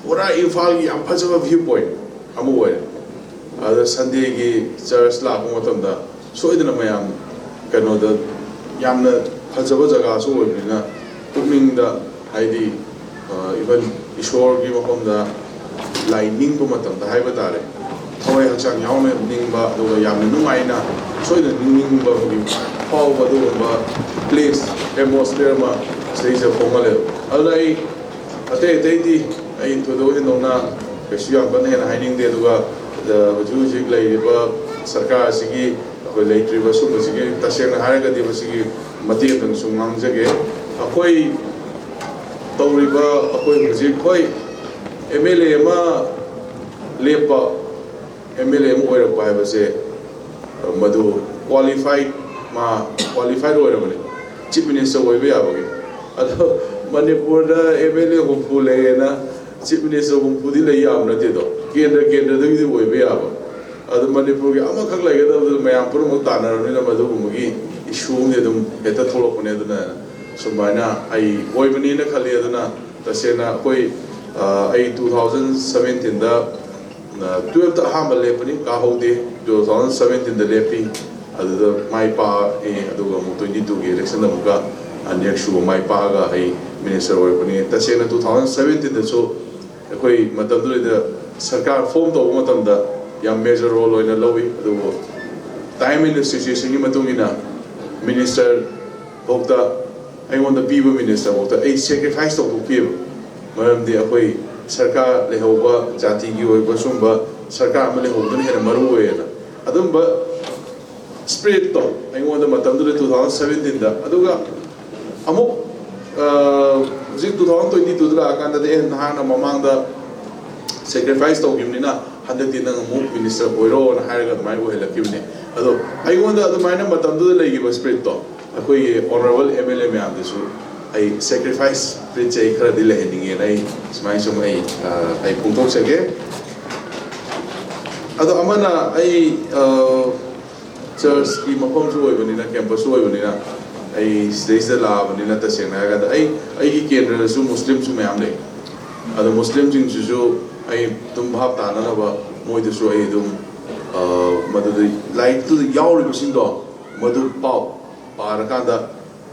ꯄꯨꯔꯥ ꯏꯝꯐꯥꯜꯒꯤ ꯌꯥꯝ ꯐꯖꯕ view point ꯑꯃ ꯑꯣꯏꯔꯦ꯫ ꯑꯗ Sunday ꯒꯤ church ꯂꯥꯛꯄ ꯃꯇꯝꯗ ꯁꯣꯏꯗꯅ ꯃꯌꯥꯝ ꯀꯩꯅꯣꯗ ꯌꯥꯝꯅ ꯐꯖꯕ ꯖꯒꯥꯁꯨ ꯑꯣꯏꯕꯅꯤꯅ ꯄꯨꯛꯅꯤꯡꯗ ꯍꯥꯏꯗꯤ, ꯑ, even ꯏꯁꯣꯔꯒꯤ ꯃꯐꯝꯗ ꯂꯥꯏ ꯅꯤꯡꯕ ꯃꯇꯝꯗ ꯍꯥꯏꯕ ꯇꯥꯔꯦ, ꯊꯋꯥꯏ ꯍꯛꯆꯥꯡ ꯌꯥꯎꯅ ꯅꯤꯡꯕ, ꯑꯗꯨꯒ ꯌꯥꯝꯅ ꯅꯨꯡꯉꯥꯏꯅ ꯁꯣꯏꯗꯅ ꯅꯤꯡꯅꯤꯡꯕꯒꯤ ꯐꯥꯎꯕ ꯑꯗꯨꯒꯨꯝꯕ place, atmosphere ꯑꯃ ꯁꯤꯗꯩꯁꯤꯗ ꯐꯣꯡꯍꯜꯂꯦꯕ꯫ ꯑꯗꯨꯅ ꯑꯩ ꯑꯇꯩ ꯑꯇꯩꯗꯤ ꯑꯩ ꯊꯣꯏꯗꯣꯛ ꯍꯦꯟꯗꯣꯛꯅ ꯀꯩꯁꯨ ꯌꯥꯝ ꯀꯟꯅ ꯍꯦꯟꯅ ꯍꯥꯏꯅꯤꯡꯗꯦ꯫ ꯑꯗꯨꯒ, ꯑ, ꯍꯧꯖꯤꯛ ꯍꯧꯖꯤꯛ ꯂꯩꯔꯤꯕ ꯁꯔꯀꯥꯔ ꯑꯁꯤꯒꯤ ꯑꯩꯈꯣꯏ ꯂꯩꯇ꯭ꯔꯤꯕ ꯁꯨꯝꯕꯁꯤꯒꯤ ꯇꯁꯦꯡꯅ ꯍꯥꯏꯔꯒꯗꯤ ꯃꯁꯤꯒꯤ ꯃꯇꯦꯡ ꯑꯃꯇꯪ ꯁꯨꯝ ꯉꯥꯡꯖꯒꯦ꯫ ꯑꯩꯈꯣꯏ ꯇꯧꯔꯤꯕ ꯑꯩꯈꯣꯏ ꯍꯧꯖꯤꯛ ꯍꯣꯏ ꯑꯦꯝ ꯑꯦꯜ ꯑꯦ ꯑꯃ ꯂꯦꯞꯄ ꯑꯦꯝ ꯑꯦꯜ ꯑꯦ ꯑꯃ ꯑꯣꯏꯔꯛꯄ ꯍꯥꯏꯕꯁꯦ ꯃꯗꯨ ꯀ꯭ꯋꯥꯂꯤꯐꯥꯏꯠ ꯃꯥ ꯀ꯭ꯋꯥꯂꯤꯐꯥꯏꯠ ꯑꯣꯏꯔꯕꯅꯤ꯫ ꯆꯤꯐ ꯃꯤꯅꯤꯁꯇꯔ ꯑꯣꯏꯕ ꯌꯥꯕꯒꯤ꯫ ꯑꯗꯣ ꯃꯅꯤꯄꯨꯔꯗ ꯑꯦꯝ ꯑꯦꯜ ꯑꯦ ꯍꯨꯝꯐꯨ ꯂꯩꯌꯦꯅ ꯆꯤꯐ ꯃꯤꯅꯤꯁꯇꯔ ꯍꯨꯝꯐꯨꯗꯤ ꯂꯩ ꯌꯥꯕ ꯅꯠꯇꯦꯗꯣ꯫ ꯀꯦꯟꯗ꯭ꯔ ꯀꯦꯟꯗ꯭ꯔꯗꯒꯤꯗꯤ ꯑꯣꯏꯕ ꯌꯥꯕ꯫ ꯑꯗꯣ ꯃꯅꯤꯄꯨꯔꯒꯤ ꯑꯃꯈꯛ ꯂꯩꯒꯗꯕꯗꯨ ꯃꯌꯥꯝ ꯄꯨꯝꯅꯃꯛ ꯇꯥꯟꯅꯔꯕꯅꯤꯅ ꯃꯗꯨꯒꯨꯝꯕꯒꯤ ꯏꯁꯨ ꯑꯃꯗꯤ ꯑꯗꯨꯝ ꯍꯦꯛꯇ ꯊꯣꯛꯂꯛꯄꯅꯦ꯫ ꯑꯗꯨꯅ ꯁꯨꯃꯥꯏꯅ ꯑꯩ ꯑꯣꯏꯕꯅꯦꯅ ꯈꯜꯂꯤ꯫ ꯑꯗꯨꯅ ꯇꯁꯦꯡꯅ ꯑꯩꯈꯣꯏ ꯑꯩ ꯇꯨ ꯊꯥꯎꯖꯟ ꯁꯕꯦꯟꯇꯤꯟꯗ ꯇꯨꯌꯦꯜꯞꯇ ꯑꯍꯥꯟꯕ ꯂꯦꯞꯄꯅꯤ, ꯀꯥꯍꯧꯗꯦ꯫ ꯇꯨ ꯊꯥꯎꯖꯟ ꯁꯕꯦꯟꯇꯤꯟꯗ ꯂꯦꯞꯄꯤ, ꯑꯗꯨꯗ ꯃꯥꯏ ꯄꯥꯛꯑꯦ꯫ ꯑꯗꯨꯒ ꯑꯃꯨꯛ ꯇ꯭ꯋꯦꯟꯇꯤ ꯇꯨꯒꯤ ꯏꯂꯦꯛꯁꯟꯗ ꯑꯃꯨꯛꯀ ꯑꯅꯤꯔꯛ ꯁꯨꯕ ꯃꯥꯏ ꯄꯥꯛꯑꯒ ꯑꯩ ꯃꯤꯅꯤꯁꯇꯔ ꯑꯣꯏꯔꯛꯄꯅꯤ꯫ ꯇꯁꯦꯡꯅ ꯇꯨ ꯊꯥꯎꯖꯟ ꯁꯕꯦꯟꯇꯤꯟꯗꯁꯨ ꯑꯩꯈꯣꯏ ꯃꯇꯝꯗꯨꯗ ꯁꯔꯀꯥꯔ ꯐꯣꯝ ꯇꯧꯕ ꯃꯇꯝꯗ ꯌꯥꯝ ꯃꯦꯖꯔ ꯔꯣꯜ ꯑꯣꯏꯅ ꯂꯧꯏ꯫ ꯑꯗꯨꯕꯨ ꯇꯥꯏꯝ ꯑꯦꯟ ꯁꯤꯆꯨꯋꯦꯁꯟꯒꯤ ꯃꯇꯨꯡ ꯏꯟꯅ ꯃꯤꯅꯤꯁꯇꯔ ꯐꯥꯎꯗ ꯑꯩꯉꯣꯟꯗ ꯄꯤꯕ ꯃꯤꯅꯤꯁꯇꯔ ꯐꯥꯎꯗ ꯑꯩ ꯁꯦꯀ꯭ꯔꯤꯐꯥꯏꯁ ꯇꯧꯊꯣꯛꯈꯤꯑꯕ꯫ ꯃꯔꯝꯗꯤ ꯑꯩꯈꯣꯏ ꯁꯔꯀꯥꯔ ꯂꯩꯍꯧꯕ, ꯖꯥꯇꯤꯒꯤ ꯑꯣꯏꯕ ꯁꯨꯝꯕ ꯁꯔꯀꯥꯔ ꯑꯃ ꯂꯩꯍꯧꯕꯗꯨꯅ ꯍꯦꯟꯅ ꯃꯔꯨ ꯑꯣꯏꯌꯦꯅ꯫ ꯑꯗꯨꯝꯕ ꯁ꯭ꯄꯤꯔꯤꯠꯇꯣ ꯑꯩꯉꯣꯟꯗ ꯃꯇꯝꯗꯨꯗ ꯇꯨ ꯊꯥꯎꯖꯟ ꯁꯕꯦꯟꯇꯤꯟꯗ꯫ ꯑꯗꯨꯒ ꯑꯃꯨꯛ ꯍꯧꯖꯤꯛ ꯇꯨ ꯊꯥꯎꯖꯟ ꯇ꯭ꯋꯦꯟꯇꯤ ꯇꯨꯗ ꯂꯥꯛꯑꯀꯥꯟꯗꯗꯤ ꯑꯦ ꯅꯍꯥꯛꯅ ꯃꯃꯥꯡꯗ ꯁꯦꯀ꯭ꯔꯤꯐꯥꯏꯁ ꯇꯧꯈꯤꯕꯅꯤꯅ ꯍꯟꯗꯛꯇꯤ ꯅꯪ ꯑꯃꯨꯛ ꯃꯤꯅꯤꯁꯇꯔ ꯑꯣꯏꯔꯣꯅ ꯍꯥꯏꯔꯒ ꯑꯗꯨꯃꯥꯏꯅ ꯑꯣꯏꯍꯜꯂꯛꯈꯤꯕꯅꯦ꯫ ꯑꯗꯣ ꯑꯩꯉꯣꯟꯗ ꯑꯗꯨꯃꯥꯏꯅ ꯃꯇꯝꯗꯨꯗ ꯂꯩꯈꯤꯕ ꯁ꯭ꯄꯤꯔꯤꯠꯇꯣ ꯑꯩꯈꯣꯏꯒꯤ ꯑꯣꯅꯔꯦꯕꯜ ꯑꯦꯝ ꯑꯦꯜ ꯑꯦ ꯃꯌꯥꯝꯗꯁꯨ ꯑꯩ ꯁꯦꯀ꯭ꯔꯤꯐꯥꯏꯁ ꯁ꯭ꯄꯤꯔꯤꯠꯁꯦ ꯑꯩ ꯈꯔꯗꯤ ꯂꯩꯍꯟꯅꯤꯡꯉꯦꯅ ꯑꯩ ꯁꯨꯃꯥꯏꯅ ꯁꯨꯝ ꯑꯩ ꯑꯩ ꯐꯣꯡꯗꯣꯛꯆꯒꯦ꯫ ꯑꯗꯣ ꯑꯃꯅ ꯑꯩ ꯆꯔꯆꯀꯤ ꯃꯐꯝꯁꯨ ꯑꯣꯏꯕꯅꯤꯅ, ꯀꯦꯝꯄꯁꯁꯨ ꯑꯣꯏꯕꯅꯤꯅ, ꯑꯩ ꯁꯤꯗꯩꯁꯤꯗ ꯂꯥꯛꯑꯕꯅꯤꯅ ꯇꯁꯦꯡꯅ ꯍꯥꯏꯔꯀꯥꯟꯗ ꯑꯩ ꯑꯩꯒꯤ ꯀꯦꯟꯗ꯭ꯔꯗꯁꯨ ꯃꯨꯁꯂꯤꯝꯁꯨ ꯃꯌꯥꯝ ꯂꯩ꯫ ꯑꯗꯣ ꯃꯨꯁꯂꯤꯝꯁꯤꯡꯁꯤꯁꯨ ꯑꯩ ꯑꯗꯨꯝ ꯚꯥꯞ ꯇꯥꯅꯅꯕ ꯃꯣꯏꯗꯁꯨ ꯑꯩ ꯑꯗꯨꯝ ꯃꯗꯨꯗ ꯂꯥꯏꯔꯤꯛꯇꯨꯗ ꯌꯥꯎꯔꯤꯕꯁꯤꯡꯗꯣ ꯃꯗꯨ ꯄꯥꯎ ꯄꯥꯔꯀꯥꯟꯗ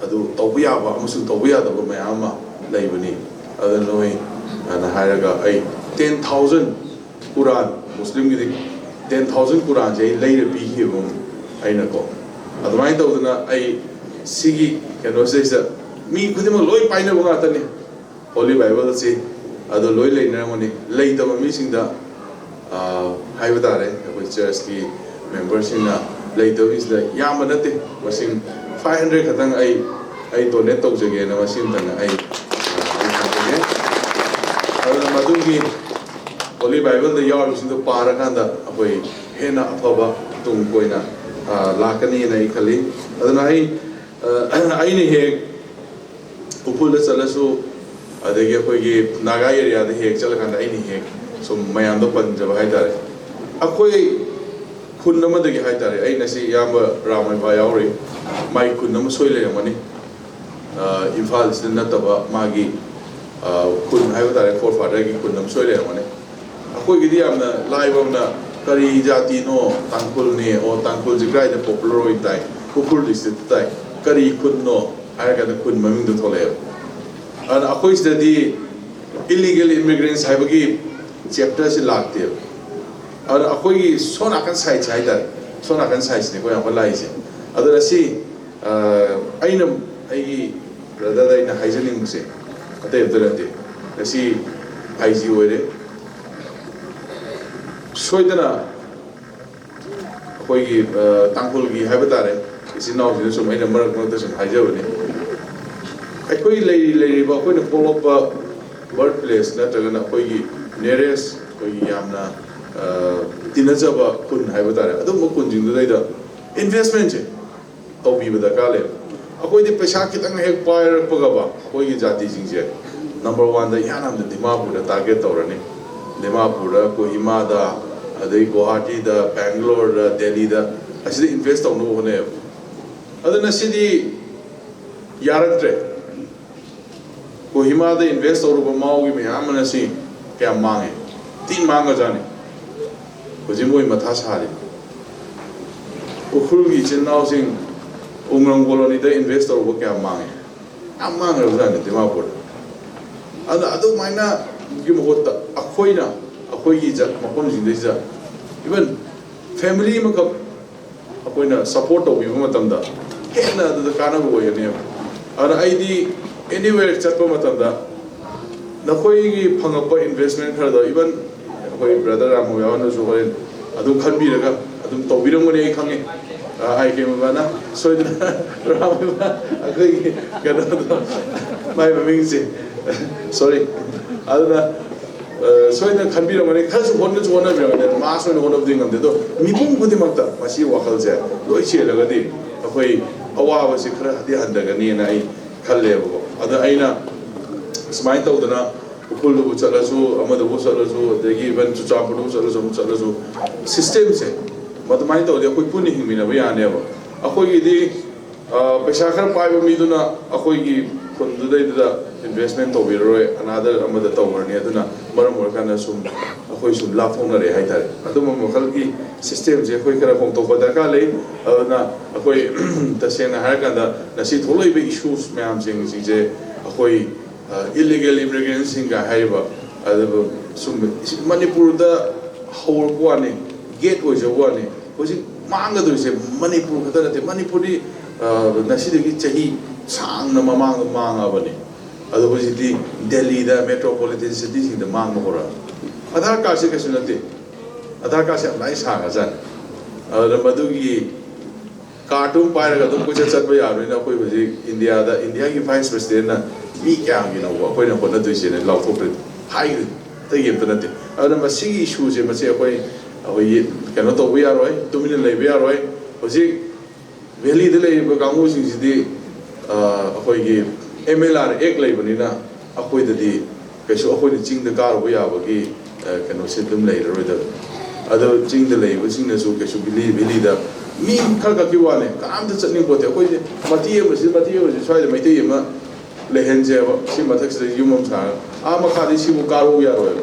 ꯑꯗꯨ ꯇꯧꯕ ꯌꯥꯕ ꯑꯃꯁꯨꯡ ꯇꯧꯕ ꯌꯥꯗꯕ ꯃꯌꯥꯝ ꯑꯃ ꯂꯩꯕꯅꯤ꯫ ꯑꯗꯨꯅ ꯅꯣꯏ ꯑꯅ ꯍꯥꯏꯔꯒ ꯑꯩ ꯇꯦꯟ ꯊꯥꯎꯖꯟ ꯀꯨꯔꯥꯟ, ꯃꯨꯁꯂꯤꯝꯒꯤꯗꯤ ꯇꯦꯟ ꯊꯥꯎꯖꯟ ꯀꯨꯔꯥꯟꯁꯦ ꯑꯩ ꯂꯩꯔ ꯄꯤꯈꯤꯕ ꯑꯩꯅꯀꯣ꯫ ꯑꯗꯨꯃꯥꯏꯅ ꯇꯧꯗꯅ ꯑꯩ ꯁꯤꯒꯤ ꯀꯩꯅꯣꯁꯤꯗꯩꯁꯤꯗ ꯃꯤ ꯈꯨꯗꯤꯡꯃꯛ ꯂꯣꯏ ꯄꯥꯏꯅꯕ ꯉꯥꯛꯇꯅꯤ꯫ ꯍꯣꯂꯤ ꯕꯥꯏꯕꯜꯁꯤ ꯑꯗꯣ ꯂꯣꯏ ꯂꯩꯅꯔꯝꯒꯅꯤ꯫ ꯂꯩꯇꯕ ꯃꯤꯁꯤꯡꯗ ꯍꯥꯏꯕ ꯇꯥꯔꯦ, ꯑꯩꯈꯣꯏ ꯆꯔꯆꯀꯤ ꯃꯦꯝꯕꯔꯁꯤꯡꯅ ꯂꯩꯇꯕꯁꯤꯗ ꯌꯥꯝꯕ ꯅꯠꯇꯦ, ꯃꯁꯤꯡ ꯐꯥꯏꯚ ꯍꯟꯗ꯭ꯔꯦꯠ ꯈꯛꯇꯪ ꯑꯩ ꯑꯩ ꯗꯣꯅꯦꯠ ꯇꯧꯖꯒꯦꯅ ꯃꯁꯤ ꯑꯃꯇꯪꯅ ꯑꯩ ꯍꯥꯏꯖꯒꯦ꯫ ꯑꯗꯨꯅ ꯃꯗꯨꯒꯤ ꯍꯣꯂꯤ ꯕꯥꯏꯕꯜꯗ ꯌꯥꯎꯔꯤꯕꯁꯤꯡꯗꯣ ꯄꯥꯔꯀꯥꯟꯗ ꯑꯩꯈꯣꯏ ꯍꯦꯟꯅ ꯑꯐꯕ ꯇꯨꯡ ꯀꯣꯏꯅ ꯂꯥꯛꯀꯅꯤꯅ ꯑꯩ ꯈꯜꯂꯤ꯫ ꯑꯗꯨꯅ ꯑꯩ ꯑꯩꯅ ꯍꯦꯛ ꯎꯈ꯭ꯔꯨꯜꯗ ꯆꯠꯂꯁꯨ, ꯑꯗꯒꯤ ꯑꯩꯈꯣꯏꯒꯤ ꯅꯥꯒꯥ ꯑꯦꯔꯤꯌꯥꯗ ꯍꯦꯛ ꯆꯠꯂꯀꯥꯟꯗ ꯑꯩꯅ ꯍꯦꯛ ꯁꯨꯝ ꯃꯌꯥꯝꯗ ꯄꯟꯖꯕ ꯍꯥꯏꯇꯥꯔꯦ꯫ ꯑꯩꯈꯣꯏ ꯈꯨꯟ ꯑꯃꯗꯒꯤ ꯍꯥꯏꯇꯥꯔꯦ, ꯑꯩ ꯉꯁꯤ ꯏꯌꯥꯝꯕ ꯔꯥꯝ ꯃꯩꯕꯥ ꯌꯥꯎꯔꯤ, ꯃꯥꯒꯤ ꯈꯨꯟ ꯑꯃ ꯁꯣꯏ ꯂꯩꯔꯝꯒꯅꯤ꯫ ꯏꯝꯐꯥꯜꯁꯤꯗ ꯅꯠꯇꯕ ꯃꯥꯒꯤ ꯈꯨꯟ ꯍꯥꯏꯕ ꯇꯥꯔꯦ, ꯐꯣꯔ ꯐꯥꯗꯔꯒꯤ ꯈꯨꯟ ꯑꯃ ꯁꯣꯏ ꯂꯩꯔꯝꯒꯅꯤ꯫ ꯑꯩꯈꯣꯏꯒꯤꯗꯤ ꯌꯥꯝꯅ ꯂꯥꯏꯕ ꯑꯃꯅ, ꯀꯔꯤ ꯖꯥꯇꯤꯅꯣ? ꯇꯥꯡꯈꯨꯜꯅꯤ꯫ ꯑꯣ, ꯇꯥꯡꯈꯨꯜꯁꯤ ꯀꯗꯥꯏꯗ ꯄꯣꯄꯨꯂꯔ ꯑꯣꯏ ꯇꯥꯏ? ꯎꯈ꯭ꯔꯨꯜ ꯗꯤꯁꯇ꯭ꯔꯤꯛꯇ ꯇꯥꯏ꯫ ꯀꯔꯤ ꯈꯨꯟꯅꯣ ꯍꯥꯏꯔꯀꯥꯟꯗ ꯈꯨꯟ ꯃꯃꯤꯡꯗꯣ ꯊꯣꯛꯂꯛꯑꯦꯕ꯫ ꯑꯗꯨꯅ ꯑꯩꯈꯣꯏ ꯁꯤꯗꯗꯤ ꯏꯂꯤꯒꯦꯜ ꯏꯃꯤꯒ꯭ꯔꯦꯟꯁ ꯍꯥꯏꯕꯒꯤ ꯆꯦꯞꯇꯔꯁꯤ ꯂꯥꯛꯇꯦꯕ꯫ ꯑꯗꯨꯅ ꯑꯩꯈꯣꯏꯒꯤ ꯁꯣꯝ ꯅꯥꯀꯟ ꯁꯥꯏꯠꯁꯦ ꯍꯥꯏꯇꯥꯔꯦ, ꯁꯣꯝ ꯅꯥꯀꯟ ꯁꯥꯏꯠꯁꯤꯅꯦ ꯑꯩꯈꯣꯏ ꯌꯥꯝ ꯀꯟꯅ ꯂꯥꯛꯏꯁꯦ꯫ ꯑꯗꯨꯅ ꯁꯤ ꯑꯩꯅ ꯑꯩꯒꯤ ꯕ꯭ꯔꯗꯔꯗ ꯑꯩꯅ ꯍꯥꯏꯖꯅꯤꯡꯕꯁꯦ ꯑꯇꯩ ꯑꯝꯇ ꯅꯠꯇꯦ꯫ ꯉꯁꯤ ꯑꯥꯏ ꯖꯤ ꯑꯣꯏꯔꯦ, ꯁꯣꯏꯗꯅ ꯑꯩꯈꯣꯏꯒꯤ ꯇꯥꯡꯈꯨꯜꯒꯤ ꯍꯥꯏꯕ ꯇꯥꯔꯦ, ꯏꯆꯤꯟ ꯏꯅꯥꯎꯁꯤꯡꯗ ꯁꯨꯝ ꯑꯩꯅ ꯃꯔꯛ ꯃꯔꯛꯇ ꯁꯨꯝ ꯍꯥꯏꯖꯕꯅꯤ꯫ ꯑꯩꯈꯣꯏ ꯂꯩꯔꯤ ꯂꯩꯔꯤꯕ ꯑꯩꯈꯣꯏꯅ ꯄꯣꯛꯂꯛꯄ ꯕꯔꯠ ꯄ꯭ꯂꯦꯁ ꯅꯠꯇ꯭ꯔꯒꯅ ꯑꯩꯈꯣꯏꯒꯤ ꯅꯤꯌꯔꯦꯁ, ꯑꯩꯈꯣꯏꯒꯤ ꯌꯥꯝꯅ ꯇꯤꯟꯅꯖꯕ ꯈꯨꯟ ꯍꯥꯏꯕ ꯇꯥꯔꯦ, ꯑꯗꯨꯝꯕ ꯈꯨꯟꯁꯤꯡꯗꯨꯗꯩꯗ ꯏꯟꯚꯦꯁꯃꯦꯟꯁꯦ ꯇꯧꯕꯤꯕ ꯗꯔꯀꯥꯔ ꯂꯩ꯫ ꯑꯩꯈꯣꯏꯗꯤ ꯄꯩꯁꯥ ꯈꯤꯇꯪ ꯍꯦꯛ ꯄꯥꯏꯔꯛꯄꯒꯕ ꯑꯩꯈꯣꯏꯒꯤ ꯖꯥꯇꯤꯁꯤꯡꯁꯦ ꯅꯝꯕꯔ ꯋꯥꯟꯗ ꯏꯍꯥꯟ ꯍꯥꯟꯕꯗ ꯗꯤꯃꯥꯄꯨꯔꯗ ꯇꯥꯔꯒꯦꯠ ꯇꯧꯔꯅꯤ꯫ ꯗꯤꯃꯥꯄꯨꯔꯗ, ꯀꯣꯍꯤꯃꯥꯗ, ꯑꯗꯩ ꯒꯨꯋꯥꯍꯥꯇꯤꯗ, ꯕꯦꯡꯒꯂꯣꯔꯗ, ꯗꯦꯜꯂꯤꯗ ꯑꯁꯤꯗ ꯏꯟꯚꯦꯁ ꯇꯧꯅꯕ ꯍꯣꯠꯅꯩꯌꯦꯕ꯫ ꯑꯗꯨꯅ ꯁꯤꯗꯤ ꯌꯥꯔꯛꯇ꯭ꯔꯦ꯫ ꯀꯣꯍꯤꯃꯥꯗ ꯏꯟꯚꯦꯁ ꯇꯧꯔꯨꯕ ꯃꯥꯎꯒꯤ ꯃꯌꯥꯝ ꯑꯃꯅ ꯁꯤ ꯀꯌꯥꯝ ꯃꯥꯡꯉꯦ? ꯊꯤ ꯃꯥꯡꯒꯖꯥꯠꯅꯤ꯫ ꯍꯧꯖꯤꯛ ꯃꯣꯏ ꯃꯊꯥ ꯁꯥꯔꯤ꯫ ꯎꯈ꯭ꯔꯨꯜꯒꯤ ꯏꯆꯤꯟ ꯏꯅꯥꯎꯁꯤꯡ ꯎꯃ꯭ꯔꯪ ꯀꯣꯂꯣꯅꯤꯗ ꯏꯟꯚꯦꯁ ꯇꯧꯔꯨꯕ ꯀꯌꯥꯝ ꯃꯥꯡꯉꯦ? ꯌꯥꯝ ꯃꯥꯡꯈ꯭ꯔꯕꯖꯥꯠꯅꯤ ꯗꯤꯃꯥꯄꯨꯔꯗ꯫ ꯑꯗ ꯑꯗꯨꯃꯥꯏꯅꯒꯤ ꯃꯍꯨꯠꯇ ꯑꯩꯈꯣꯏꯅ ꯑꯩꯈꯣꯏꯒꯤ ꯖꯠ ꯃꯐꯝꯁꯤꯡꯗꯩꯁꯤꯗ ꯏꯚꯟ ꯐꯦꯃꯤꯂꯤ ꯑꯃꯈꯛ ꯑꯩꯈꯣꯏꯅ ꯁꯞꯄꯣꯔꯠ ꯇꯧꯕꯤꯕ ꯃꯇꯝꯗ ꯍꯦꯟꯅ ꯑꯗꯨꯗ ꯀꯥꯟꯅꯕ ꯑꯣꯏꯒꯅꯦꯕ꯫ ꯑꯗꯨꯅ ꯑꯩꯗꯤ ꯑꯦꯅꯤꯋꯦꯔ ꯆꯠꯄ ꯃꯇꯝꯗ ꯅꯈꯣꯏꯒꯤ ꯐꯪꯉꯛꯄ ꯏꯟꯚꯦꯁꯃꯦꯟ ꯈꯔꯗꯣ, ꯏꯚꯟ ꯑꯩꯈꯣꯏ ꯕ꯭ꯔꯗꯔ ꯔꯥꯃꯨ ꯌꯥꯎꯅꯁꯨ ꯍꯣꯔꯦꯟ ꯑꯗꯨ ꯈꯟꯕꯤꯔꯒ ꯑꯗꯨꯝ ꯇꯧꯕꯤꯔꯝꯒꯅꯤ ꯑꯩ ꯈꯪꯉꯦ꯫ ꯑꯥꯏ ꯀꯦ ꯃꯕꯥꯅ ꯁꯣꯏꯗꯅ ꯔꯥꯝ ꯏꯕꯥ ꯑꯩꯈꯣꯏꯒꯤ ꯀꯩꯅꯣꯗꯣ, ꯃꯥꯏ ꯃꯃꯤꯡꯁꯦ, ꯁꯣꯔꯤ꯫ ꯑꯗꯨꯅ ꯁꯣꯏꯗꯅ ꯈꯟꯕꯤꯔꯝꯒꯅꯤ, ꯈꯔꯁꯨ ꯍꯣꯠꯅꯁꯨ ꯍꯣꯠꯅꯕꯤꯔꯝꯒꯅꯤ꯫ ꯃꯥ ꯁꯣꯏꯅ ꯍꯣꯠꯅꯕꯗꯤ ꯉꯝꯗꯦ, ꯑꯗꯣ ꯃꯤꯄꯨꯝ ꯈꯨꯗꯤꯡꯃꯛꯇ ꯃꯁꯤ ꯋꯥꯈꯜꯁꯦ ꯂꯣꯏ ꯆꯦꯜꯂꯒꯗꯤ ꯑꯩꯈꯣꯏ ꯑꯋꯥꯕꯁꯤ ꯈꯔꯗꯤ ꯍꯟꯊꯒꯅꯤꯅ ꯑꯩ ꯈꯜꯂꯦꯕꯀꯣ꯫ ꯑꯗ ꯑꯩꯅ ꯁꯨꯃꯥꯏꯅ ꯇꯧꯗꯅ ꯎꯈ꯭ꯔꯨꯜꯗꯕꯨ ꯆꯠꯂꯁꯨ, ꯑꯃꯗꯕꯨ ꯆꯠꯂꯁꯨ, ꯑꯗꯒꯤ ꯏꯚꯟ ꯆꯨꯔꯆꯥꯟꯄꯨꯔꯗꯕꯨ ꯆꯠꯂꯁꯨ, ꯑꯃ ꯆꯠꯂꯁꯨ, ꯁꯤꯁꯇꯦꯝꯁꯦ ꯑꯗꯨꯃꯥꯏꯅ ꯇꯧꯔꯗꯤ ꯑꯩꯈꯣꯏ ꯄꯨꯟꯅ ꯍꯤꯡꯃꯤꯟꯅꯕ ꯌꯥꯅꯦꯕ꯫ ꯑꯩꯈꯣꯏꯒꯤꯗꯤ ꯄꯩꯁꯥ ꯈꯔ ꯄꯥꯏꯕ ꯃꯤꯗꯨꯅ ꯑꯩꯈꯣꯏꯒꯤ ꯈꯨꯟꯗꯨꯗꯩꯗꯨꯗ ꯏꯟꯚꯦꯁꯃꯦꯟ ꯇꯧꯕꯤꯔꯔꯣꯏ, ꯑꯅꯥꯗ ꯑꯃꯗ ꯇꯧꯈ꯭ꯔꯅꯤ꯫ ꯑꯗꯨꯅ ꯃꯔꯝ ꯑꯣꯏꯔꯀꯥꯟꯗ ꯁꯨꯝ ꯑꯩꯈꯣꯏ ꯁꯨꯝ ꯂꯥꯞꯊꯣꯛꯅꯔꯦ ꯍꯥꯏꯇꯥꯔꯦ꯫ ꯑꯗꯨꯝꯕ ꯃꯈꯜꯒꯤ ꯁꯤꯁꯇꯦꯝꯁꯦ ꯑꯩꯈꯣꯏ ꯈꯔ ꯍꯣꯡꯗꯣꯛꯄ ꯗꯔꯀꯥꯔ ꯂꯩ꯫ ꯑꯗꯨꯅ ꯑꯩꯈꯣꯏ ꯇꯁꯦꯡꯅ ꯍꯥꯏꯔꯀꯥꯟꯗ ꯉꯁꯤ ꯊꯣꯛꯂꯛꯏꯕ ꯏꯁꯨꯁ ꯃꯌꯥꯝꯁꯤꯡꯁꯤꯡꯁꯦ ꯑꯩꯈꯣꯏ ꯏꯂꯤꯒꯦꯜ ꯏꯃꯤꯒ꯭ꯔꯦꯟꯁꯤꯡꯒ ꯍꯥꯏꯔꯤꯕ, ꯑꯗꯨꯕꯨ ꯁꯨꯝ ꯃꯅꯤꯄꯨꯔꯗ ꯍꯧꯔꯛꯄ ꯋꯥꯅꯤ, ꯒꯦꯠ ꯑꯣꯏꯖꯕ ꯋꯥꯅꯤ꯫ ꯍꯧꯖꯤꯛ ꯃꯥꯡꯒꯗꯣꯏꯁꯦ ꯃꯅꯤꯄꯨꯔ ꯈꯛꯇ ꯅꯠꯇꯦ꯫ ꯃꯅꯤꯄꯨꯔꯗꯤ ꯉꯁꯤꯗꯒꯤ ꯆꯍꯤ ꯁꯥꯡꯅ ꯃꯃꯥꯡꯗ ꯃꯥꯡꯉꯕꯅꯤ꯫ ꯑꯗꯣ ꯍꯧꯖꯤꯛꯇꯤ ꯗꯦꯜꯂꯤꯗ, ꯃꯦꯇ꯭ꯔꯣꯄꯣꯂꯤꯇꯟ ꯁꯤꯇꯤꯁꯤꯡꯗ ꯃꯥꯡꯕ ꯍꯧꯔꯛꯑꯕꯅꯤ꯫ ꯑꯙꯥꯔ ꯀꯥꯔꯗꯁꯦ ꯀꯩꯁꯨ ꯅꯠꯇꯦ꯫ ꯑꯙꯥꯔ ꯀꯥꯔꯗꯁꯦ ꯌꯥꯝ ꯂꯥꯏ ꯁꯥꯈ꯭ꯔꯖꯥꯠꯅꯤ꯫ ꯑꯗꯨꯅ ꯃꯗꯨꯒꯤ ꯀꯥꯔꯠꯇꯨ ꯄꯥꯏꯔꯒ ꯑꯗꯨꯝ ꯀꯣꯏꯆꯠ ꯆꯠꯄ ꯌꯥꯕꯅꯤꯅ ꯑꯩꯈꯣꯏ ꯍꯧꯖꯤꯛ ꯏꯟꯗꯤꯌꯥꯗ, ꯏꯟꯗꯤꯌꯥꯒꯤ ꯚꯥꯏꯁ ꯄ꯭ꯔꯁꯤꯗꯦꯟꯅ ꯃꯤ ꯀꯌꯥꯒꯤꯅꯣꯕ ꯑꯩꯈꯣꯏꯅ ꯍꯣꯠꯅꯗꯣꯏꯁꯦꯅ ꯂꯥꯎꯊꯣꯛꯈ꯭ꯔꯦ, ꯍꯥꯏꯈ꯭ꯔꯦ꯫ ꯑꯇꯩꯒꯤ ꯑꯝꯇ ꯅꯠꯇꯦ꯫ ꯑꯗꯨꯅ ꯃꯁꯤꯒꯤ ꯏꯁꯨꯁꯦ, ꯃꯁꯤ ꯑꯩꯈꯣꯏ, ꯑꯩꯈꯣꯏꯒꯤ ꯀꯩꯅꯣ ꯇꯧꯕ ꯌꯥꯔꯣꯏ, ꯇꯨꯃꯤꯟꯅ ꯂꯩꯕ ꯌꯥꯔꯣꯏ꯫ ꯍꯧꯖꯤꯛ ꯚꯦꯂꯤꯗ ꯂꯩꯔꯤꯕ ꯀꯥꯡꯕꯨꯁꯤꯡꯁꯤꯗꯤ ꯑꯩꯈꯣꯏꯒꯤ ꯑꯦꯝ ꯑꯦꯜ ꯑꯥꯔ ꯑꯦꯛ ꯂꯩꯕꯅꯤꯅ ꯑꯩꯈꯣꯏꯗꯗꯤ ꯀꯩꯁꯨ, ꯑꯩꯈꯣꯏꯅ ꯆꯤꯡꯗ ꯀꯥꯔꯨꯕ ꯌꯥꯕꯒꯤ ꯀꯩꯅꯣꯁꯦ ꯑꯗꯨꯝ ꯂꯩꯔꯔꯣꯏꯗꯕ꯫ ꯑꯗꯣ ꯆꯤꯡꯗ ꯂꯩꯕꯁꯤꯡꯅꯁꯨ ꯀꯩꯁꯨ ꯚꯦꯂꯤ, ꯚꯦꯂꯤꯗ ꯃꯤ ꯈꯔ ꯈꯛꯀꯤ ꯋꯥꯅꯦ, ꯀꯅꯥꯝꯇ ꯆꯠꯅꯤꯡꯄꯣꯠꯇꯦ꯫ ꯑꯩꯈꯣꯏꯁꯦ ꯃꯇꯦꯛ ꯑꯃꯁꯤ, ꯃꯇꯦꯛ ꯑꯃꯁꯤ ꯁ꯭ꯋꯥꯏꯗ ꯃꯩꯇꯩ ꯑꯃ ꯂꯩꯍꯟꯁꯦꯕ꯫ ꯁꯤ ꯃꯊꯛꯁꯤꯗ ꯌꯨꯝ ꯑꯃ ꯁꯥꯔꯒ ꯑꯥ ꯃꯈꯥꯗꯤ ꯁꯤꯕꯨ ꯀꯥꯔꯨ ꯌꯥꯔꯣꯏꯕ,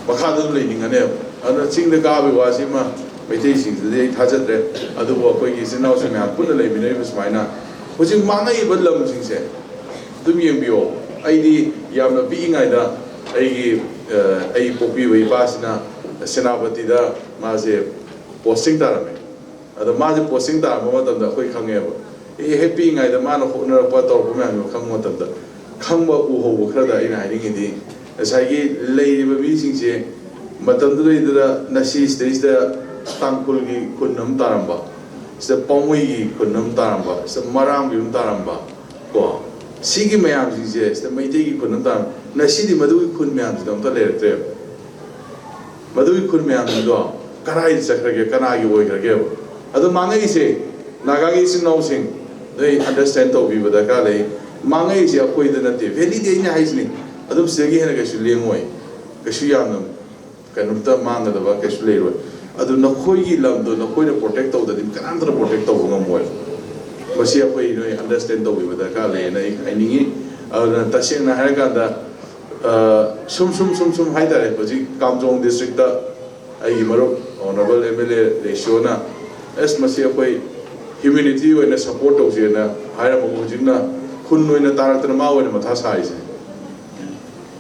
ꯃꯈꯥꯗ ꯑꯗꯨꯝ ꯂꯩꯅꯤꯡꯉꯅꯦꯕ꯫ ꯑꯗꯨꯅ ꯆꯤꯡꯗ ꯀꯥꯕꯒꯤ ꯋꯥꯁꯤꯃ ꯃꯩꯇꯩꯁꯤꯡꯗꯨꯗꯤ ꯑꯩ ꯊꯥꯖꯗ꯭ꯔꯦ꯫ ꯑꯗꯨꯕꯨ ꯑꯩꯈꯣꯏꯒꯤ ꯏꯆꯤꯟ ꯏꯅꯥꯎꯁꯤꯡ ꯃꯌꯥꯝ ꯄꯨꯟꯅ ꯂꯩꯃꯤꯟꯅꯔꯤꯕ ꯁꯨꯃꯥꯏꯅ ꯍꯧꯖꯤꯛ ꯃꯥꯡꯉꯛꯏꯕ ꯂꯝꯁꯤꯡꯁꯦ ꯑꯗꯨꯝ ꯌꯦꯡꯕꯤꯌꯣ꯫ ꯑꯩꯗꯤ ꯌꯥꯝꯅ ꯄꯤꯛꯏꯉꯩꯗ ꯑꯩꯒꯤ, ꯑꯩ ꯄꯣꯛꯄꯤꯕ ꯏꯄꯥꯁꯤꯅ ꯁꯦꯅꯥꯄꯇꯤꯗ ꯃꯥꯁꯦ ꯄꯣꯁꯇꯤꯡ ꯇꯥꯔꯝꯃꯦ꯫ ꯑꯗꯣ ꯃꯥꯁꯦ ꯄꯣꯁꯇꯤꯡ ꯇꯥꯔꯝꯕ ꯃꯇꯝꯗ ꯑꯩꯈꯣꯏ ꯈꯪꯉꯦꯕ꯫ ꯑꯦ, ꯍꯦꯛ ꯄꯤꯛꯏꯉꯩꯗ ꯃꯥꯅ ꯍꯣꯠꯅꯔꯛꯄ, ꯇꯧꯔꯛꯄ ꯃꯌꯥꯝꯗꯣ ꯈꯪꯕ ꯃꯇꯝꯗ, ꯈꯪꯕ ꯎꯍꯧꯕ ꯈꯔꯗ ꯑꯩꯅ ꯍꯥꯏꯅꯤꯡꯉꯤꯗꯤ, ꯉꯁꯥꯏꯒꯤ ꯂꯩꯔꯤꯕ ꯃꯤꯁꯤꯡꯁꯦ ꯃꯇꯝꯗꯨꯗꯩꯗꯨꯗ ꯉꯁꯤ ꯁꯤꯗꯩꯁꯤꯗ ꯇꯥꯡꯈꯨꯜꯒꯤ ꯈꯨꯟ ꯑꯃ ꯇꯥꯔꯝꯕ, ꯁꯤꯗ ꯄꯥꯎꯃꯩꯒꯤ ꯈꯨꯟ ꯑꯃ ꯇꯥꯔꯝꯕ, ꯁꯤꯗ ꯃꯔꯥꯝꯒꯤ ꯑꯃ ꯇꯥꯔꯝꯕ ꯀꯣ, ꯁꯤꯒꯤ ꯃꯌꯥꯝꯁꯤꯡꯁꯦ, ꯁꯤꯗ ꯃꯩꯇꯩꯒꯤ ꯈꯨꯟ ꯑꯃ ꯇꯥꯔꯝꯕ, ꯉꯁꯤꯗꯤ ꯃꯗꯨꯒꯤ ꯈꯨꯟ ꯃꯌꯥꯝꯁꯤꯗ ꯑꯝꯇ ꯂꯩꯔꯛꯇ꯭ꯔꯦꯕ꯫ ꯃꯗꯨꯒꯤ ꯈꯨꯟ ꯃꯌꯥꯝꯁꯤꯡꯗꯣ ꯀꯗꯥꯏꯗ ꯆꯠꯈ꯭ꯔꯒꯦ, ꯀꯅꯥꯒꯤ ꯑꯣꯏꯈ꯭ꯔꯒꯦꯕ? ꯑꯗꯣ ꯃꯥꯡꯉꯛꯏꯁꯦ, ꯅꯥꯒꯥꯒꯤ ꯏꯆꯤꯟ ꯏꯅꯥꯎꯁꯤꯡ, ꯅꯣꯏ ꯑꯟꯗꯔꯁꯇꯦꯟ ꯇꯧꯕꯤꯕ ꯗꯔꯀꯥꯔ ꯂꯩ꯫ ꯃꯥꯡꯉꯛꯏꯁꯦ ꯑꯩꯈꯣꯏꯗ ꯅꯠꯇꯦ, ꯚꯦꯂꯤꯗꯤ ꯑꯩꯅ ꯍꯥꯏꯁꯤꯅꯤ, ꯑꯗꯨꯝ ꯁꯤꯗꯒꯤ ꯍꯦꯟꯅ ꯀꯩꯁꯨ ꯂꯦꯡꯉꯣꯏ, ꯀꯩꯁꯨ ꯌꯥꯝꯅ ꯀꯩꯅꯣꯝꯇ ꯃꯥꯡꯒꯗꯕ ꯀꯩꯁꯨ ꯂꯩꯔꯣꯏ꯫ ꯑꯗꯨ ꯅꯈꯣꯏꯒꯤ ꯂꯝꯗꯣ ꯅꯈꯣꯏꯅ ꯄ꯭ꯔꯣꯇꯦꯛ ꯇꯧꯗ꯭ꯔꯗꯤ ꯀꯅꯥꯝꯇꯅ ꯄ꯭ꯔꯣꯇꯦꯛ ꯇꯧꯕ ꯉꯝꯃꯣꯏ꯫ ꯃꯁꯤ ꯑꯩꯈꯣꯏ ꯅꯣꯏ ꯑꯟꯗꯔꯁꯇꯦꯟ ꯇꯧꯕꯤꯕ ꯗꯔꯀꯥꯔ ꯂꯩꯌꯦꯅ ꯑꯩ ꯍꯥꯏꯅꯤꯡꯉꯤ꯫ ꯑꯗꯨꯅ ꯇꯁꯦꯡꯅ ꯍꯥꯏꯔꯀꯥꯟꯗ, ꯑ, ꯁꯨꯝ ꯁꯨꯝ ꯁꯨꯝ ꯁꯨꯝ ꯍꯥꯏꯇꯥꯔꯦ, ꯍꯧꯖꯤꯛ ꯀꯥꯝꯖꯣꯡ ꯗꯤꯁꯇ꯭ꯔꯤꯛꯇ ꯑꯩꯒꯤ ꯃꯔꯨꯞ ꯑꯣꯅꯔꯦꯕꯜ ꯑꯦꯝ ꯑꯦꯜ ꯑꯦ ꯔꯦꯁꯤꯌꯣꯅ, "ꯑꯁ, ꯃꯁꯤ ꯑꯩꯈꯣꯏ ꯍ꯭ꯌꯨꯃꯦꯅꯤꯇꯤ ꯑꯣꯏꯅ ꯁꯞꯄꯣꯔꯠ ꯇꯧꯁꯦꯅ" ꯍꯥꯏꯔꯝꯃꯒ ꯍꯧꯖꯤꯛꯅ ꯈꯨꯟ ꯑꯣꯏꯅ ꯇꯥꯔꯛꯇꯅ ꯃꯥ ꯑꯣꯏꯅ ꯃꯊꯥ ꯁꯥꯔꯤꯁꯦ꯫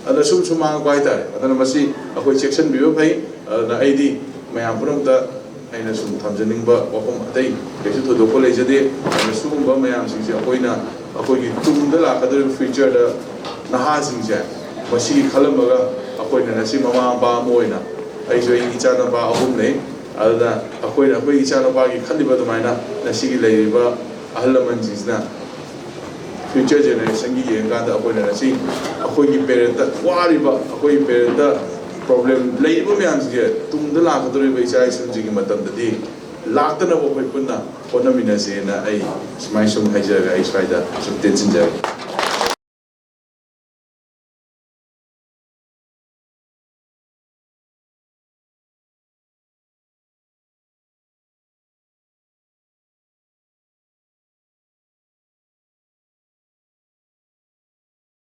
ꯑꯗꯨꯅ ꯁꯨꯝ ꯁꯨꯝ ꯃꯥꯡꯉꯛꯄ ꯍꯥꯏꯇꯥꯔꯦ꯫ ꯑꯗꯨꯅ ꯃꯁꯤ ꯑꯩꯈꯣꯏ ꯆꯦꯛꯁꯤꯟꯕꯤꯕ ꯐꯩ꯫ ꯑꯗꯨꯅ ꯑꯩꯗꯤ ꯃꯌꯥꯝ ꯄꯨꯝꯅꯃꯛꯇ ꯑꯩꯅ ꯁꯨꯝ ꯊꯝꯖꯅꯤꯡꯕ ꯋꯥꯐꯝ ꯑꯇꯩ ꯀꯩꯁꯨ ꯊꯣꯏꯗꯣꯛꯄ ꯂꯩꯖꯗꯦ꯫ ꯑꯗꯨꯅ ꯁꯤꯒꯨꯝꯕ ꯃꯌꯥꯝꯁꯤꯡꯁꯦ ꯑꯩꯈꯣꯏꯅ ꯑꯩꯈꯣꯏꯒꯤ ꯇꯨꯡꯗ ꯂꯥꯛꯀꯗꯧꯔꯤꯕ ꯐ꯭ꯌꯨꯆꯔꯗ ꯅꯍꯥꯁꯤꯡꯁꯦ ꯃꯁꯤꯒꯤ ꯈꯜꯂꯝꯃꯒ ꯑꯩꯈꯣꯏꯅ ꯉꯁꯤ ꯃꯃꯥ ꯃꯄꯥ ꯑꯃ ꯑꯣꯏꯅ, ꯑꯩꯁꯨ ꯑꯩꯒꯤ ꯏꯆꯥꯅꯨꯄꯥ ꯑꯍꯨꯝ ꯂꯩ, ꯑꯗꯨꯅ ꯑꯩꯈꯣꯏꯅ ꯑꯩꯈꯣꯏꯒꯤ ꯏꯆꯥꯅꯨꯄꯥꯒꯤ ꯈꯜꯂꯤꯕ ꯑꯗꯨꯃꯥꯏꯅ ꯉꯁꯤꯒꯤ ꯂꯩꯔꯤꯕ ꯑꯍꯜ ꯂꯃꯟꯁꯤꯡꯁꯤꯅ ꯐ꯭ꯌꯨꯆꯔ ꯖꯦꯅꯦꯔꯦꯁꯟꯒꯤ ꯌꯦꯡꯉꯀꯥꯟꯗ ꯑꯩꯈꯣꯏꯅ ꯉꯁꯤ ꯑꯩꯈꯣꯏꯒꯤ ꯄꯦꯔꯦꯟꯇ ꯋꯥꯔꯤꯕ, ꯑꯩꯈꯣꯏꯒꯤ ꯄꯦꯔꯦꯟꯇ ꯄ꯭ꯔꯣꯕ꯭ꯂꯦꯝ ꯂꯩꯔꯤꯕ ꯃꯌꯥꯝꯁꯤꯡꯁꯦ ꯇꯨꯡꯗ ꯂꯥꯛꯀꯗꯧꯔꯤꯕ ꯏꯆꯥ ꯏꯁꯨꯁꯤꯡꯒꯤ ꯃꯇꯝꯗꯗꯤ ꯂꯥꯛꯇꯅꯕ ꯑꯩꯈꯣꯏ ꯄꯨꯟꯅ ꯍꯣꯠꯅꯃꯤꯟꯅꯁꯦꯅ ꯑꯩ ꯁꯨꯃꯥꯏꯅ ꯁꯨꯝ ꯍꯥꯏꯖꯔꯒ ꯑꯩ ꯁ꯭ꯋꯥꯏꯗ ꯁꯨꯝ ꯇꯦꯟꯁꯤꯟꯖꯔꯒꯦ꯫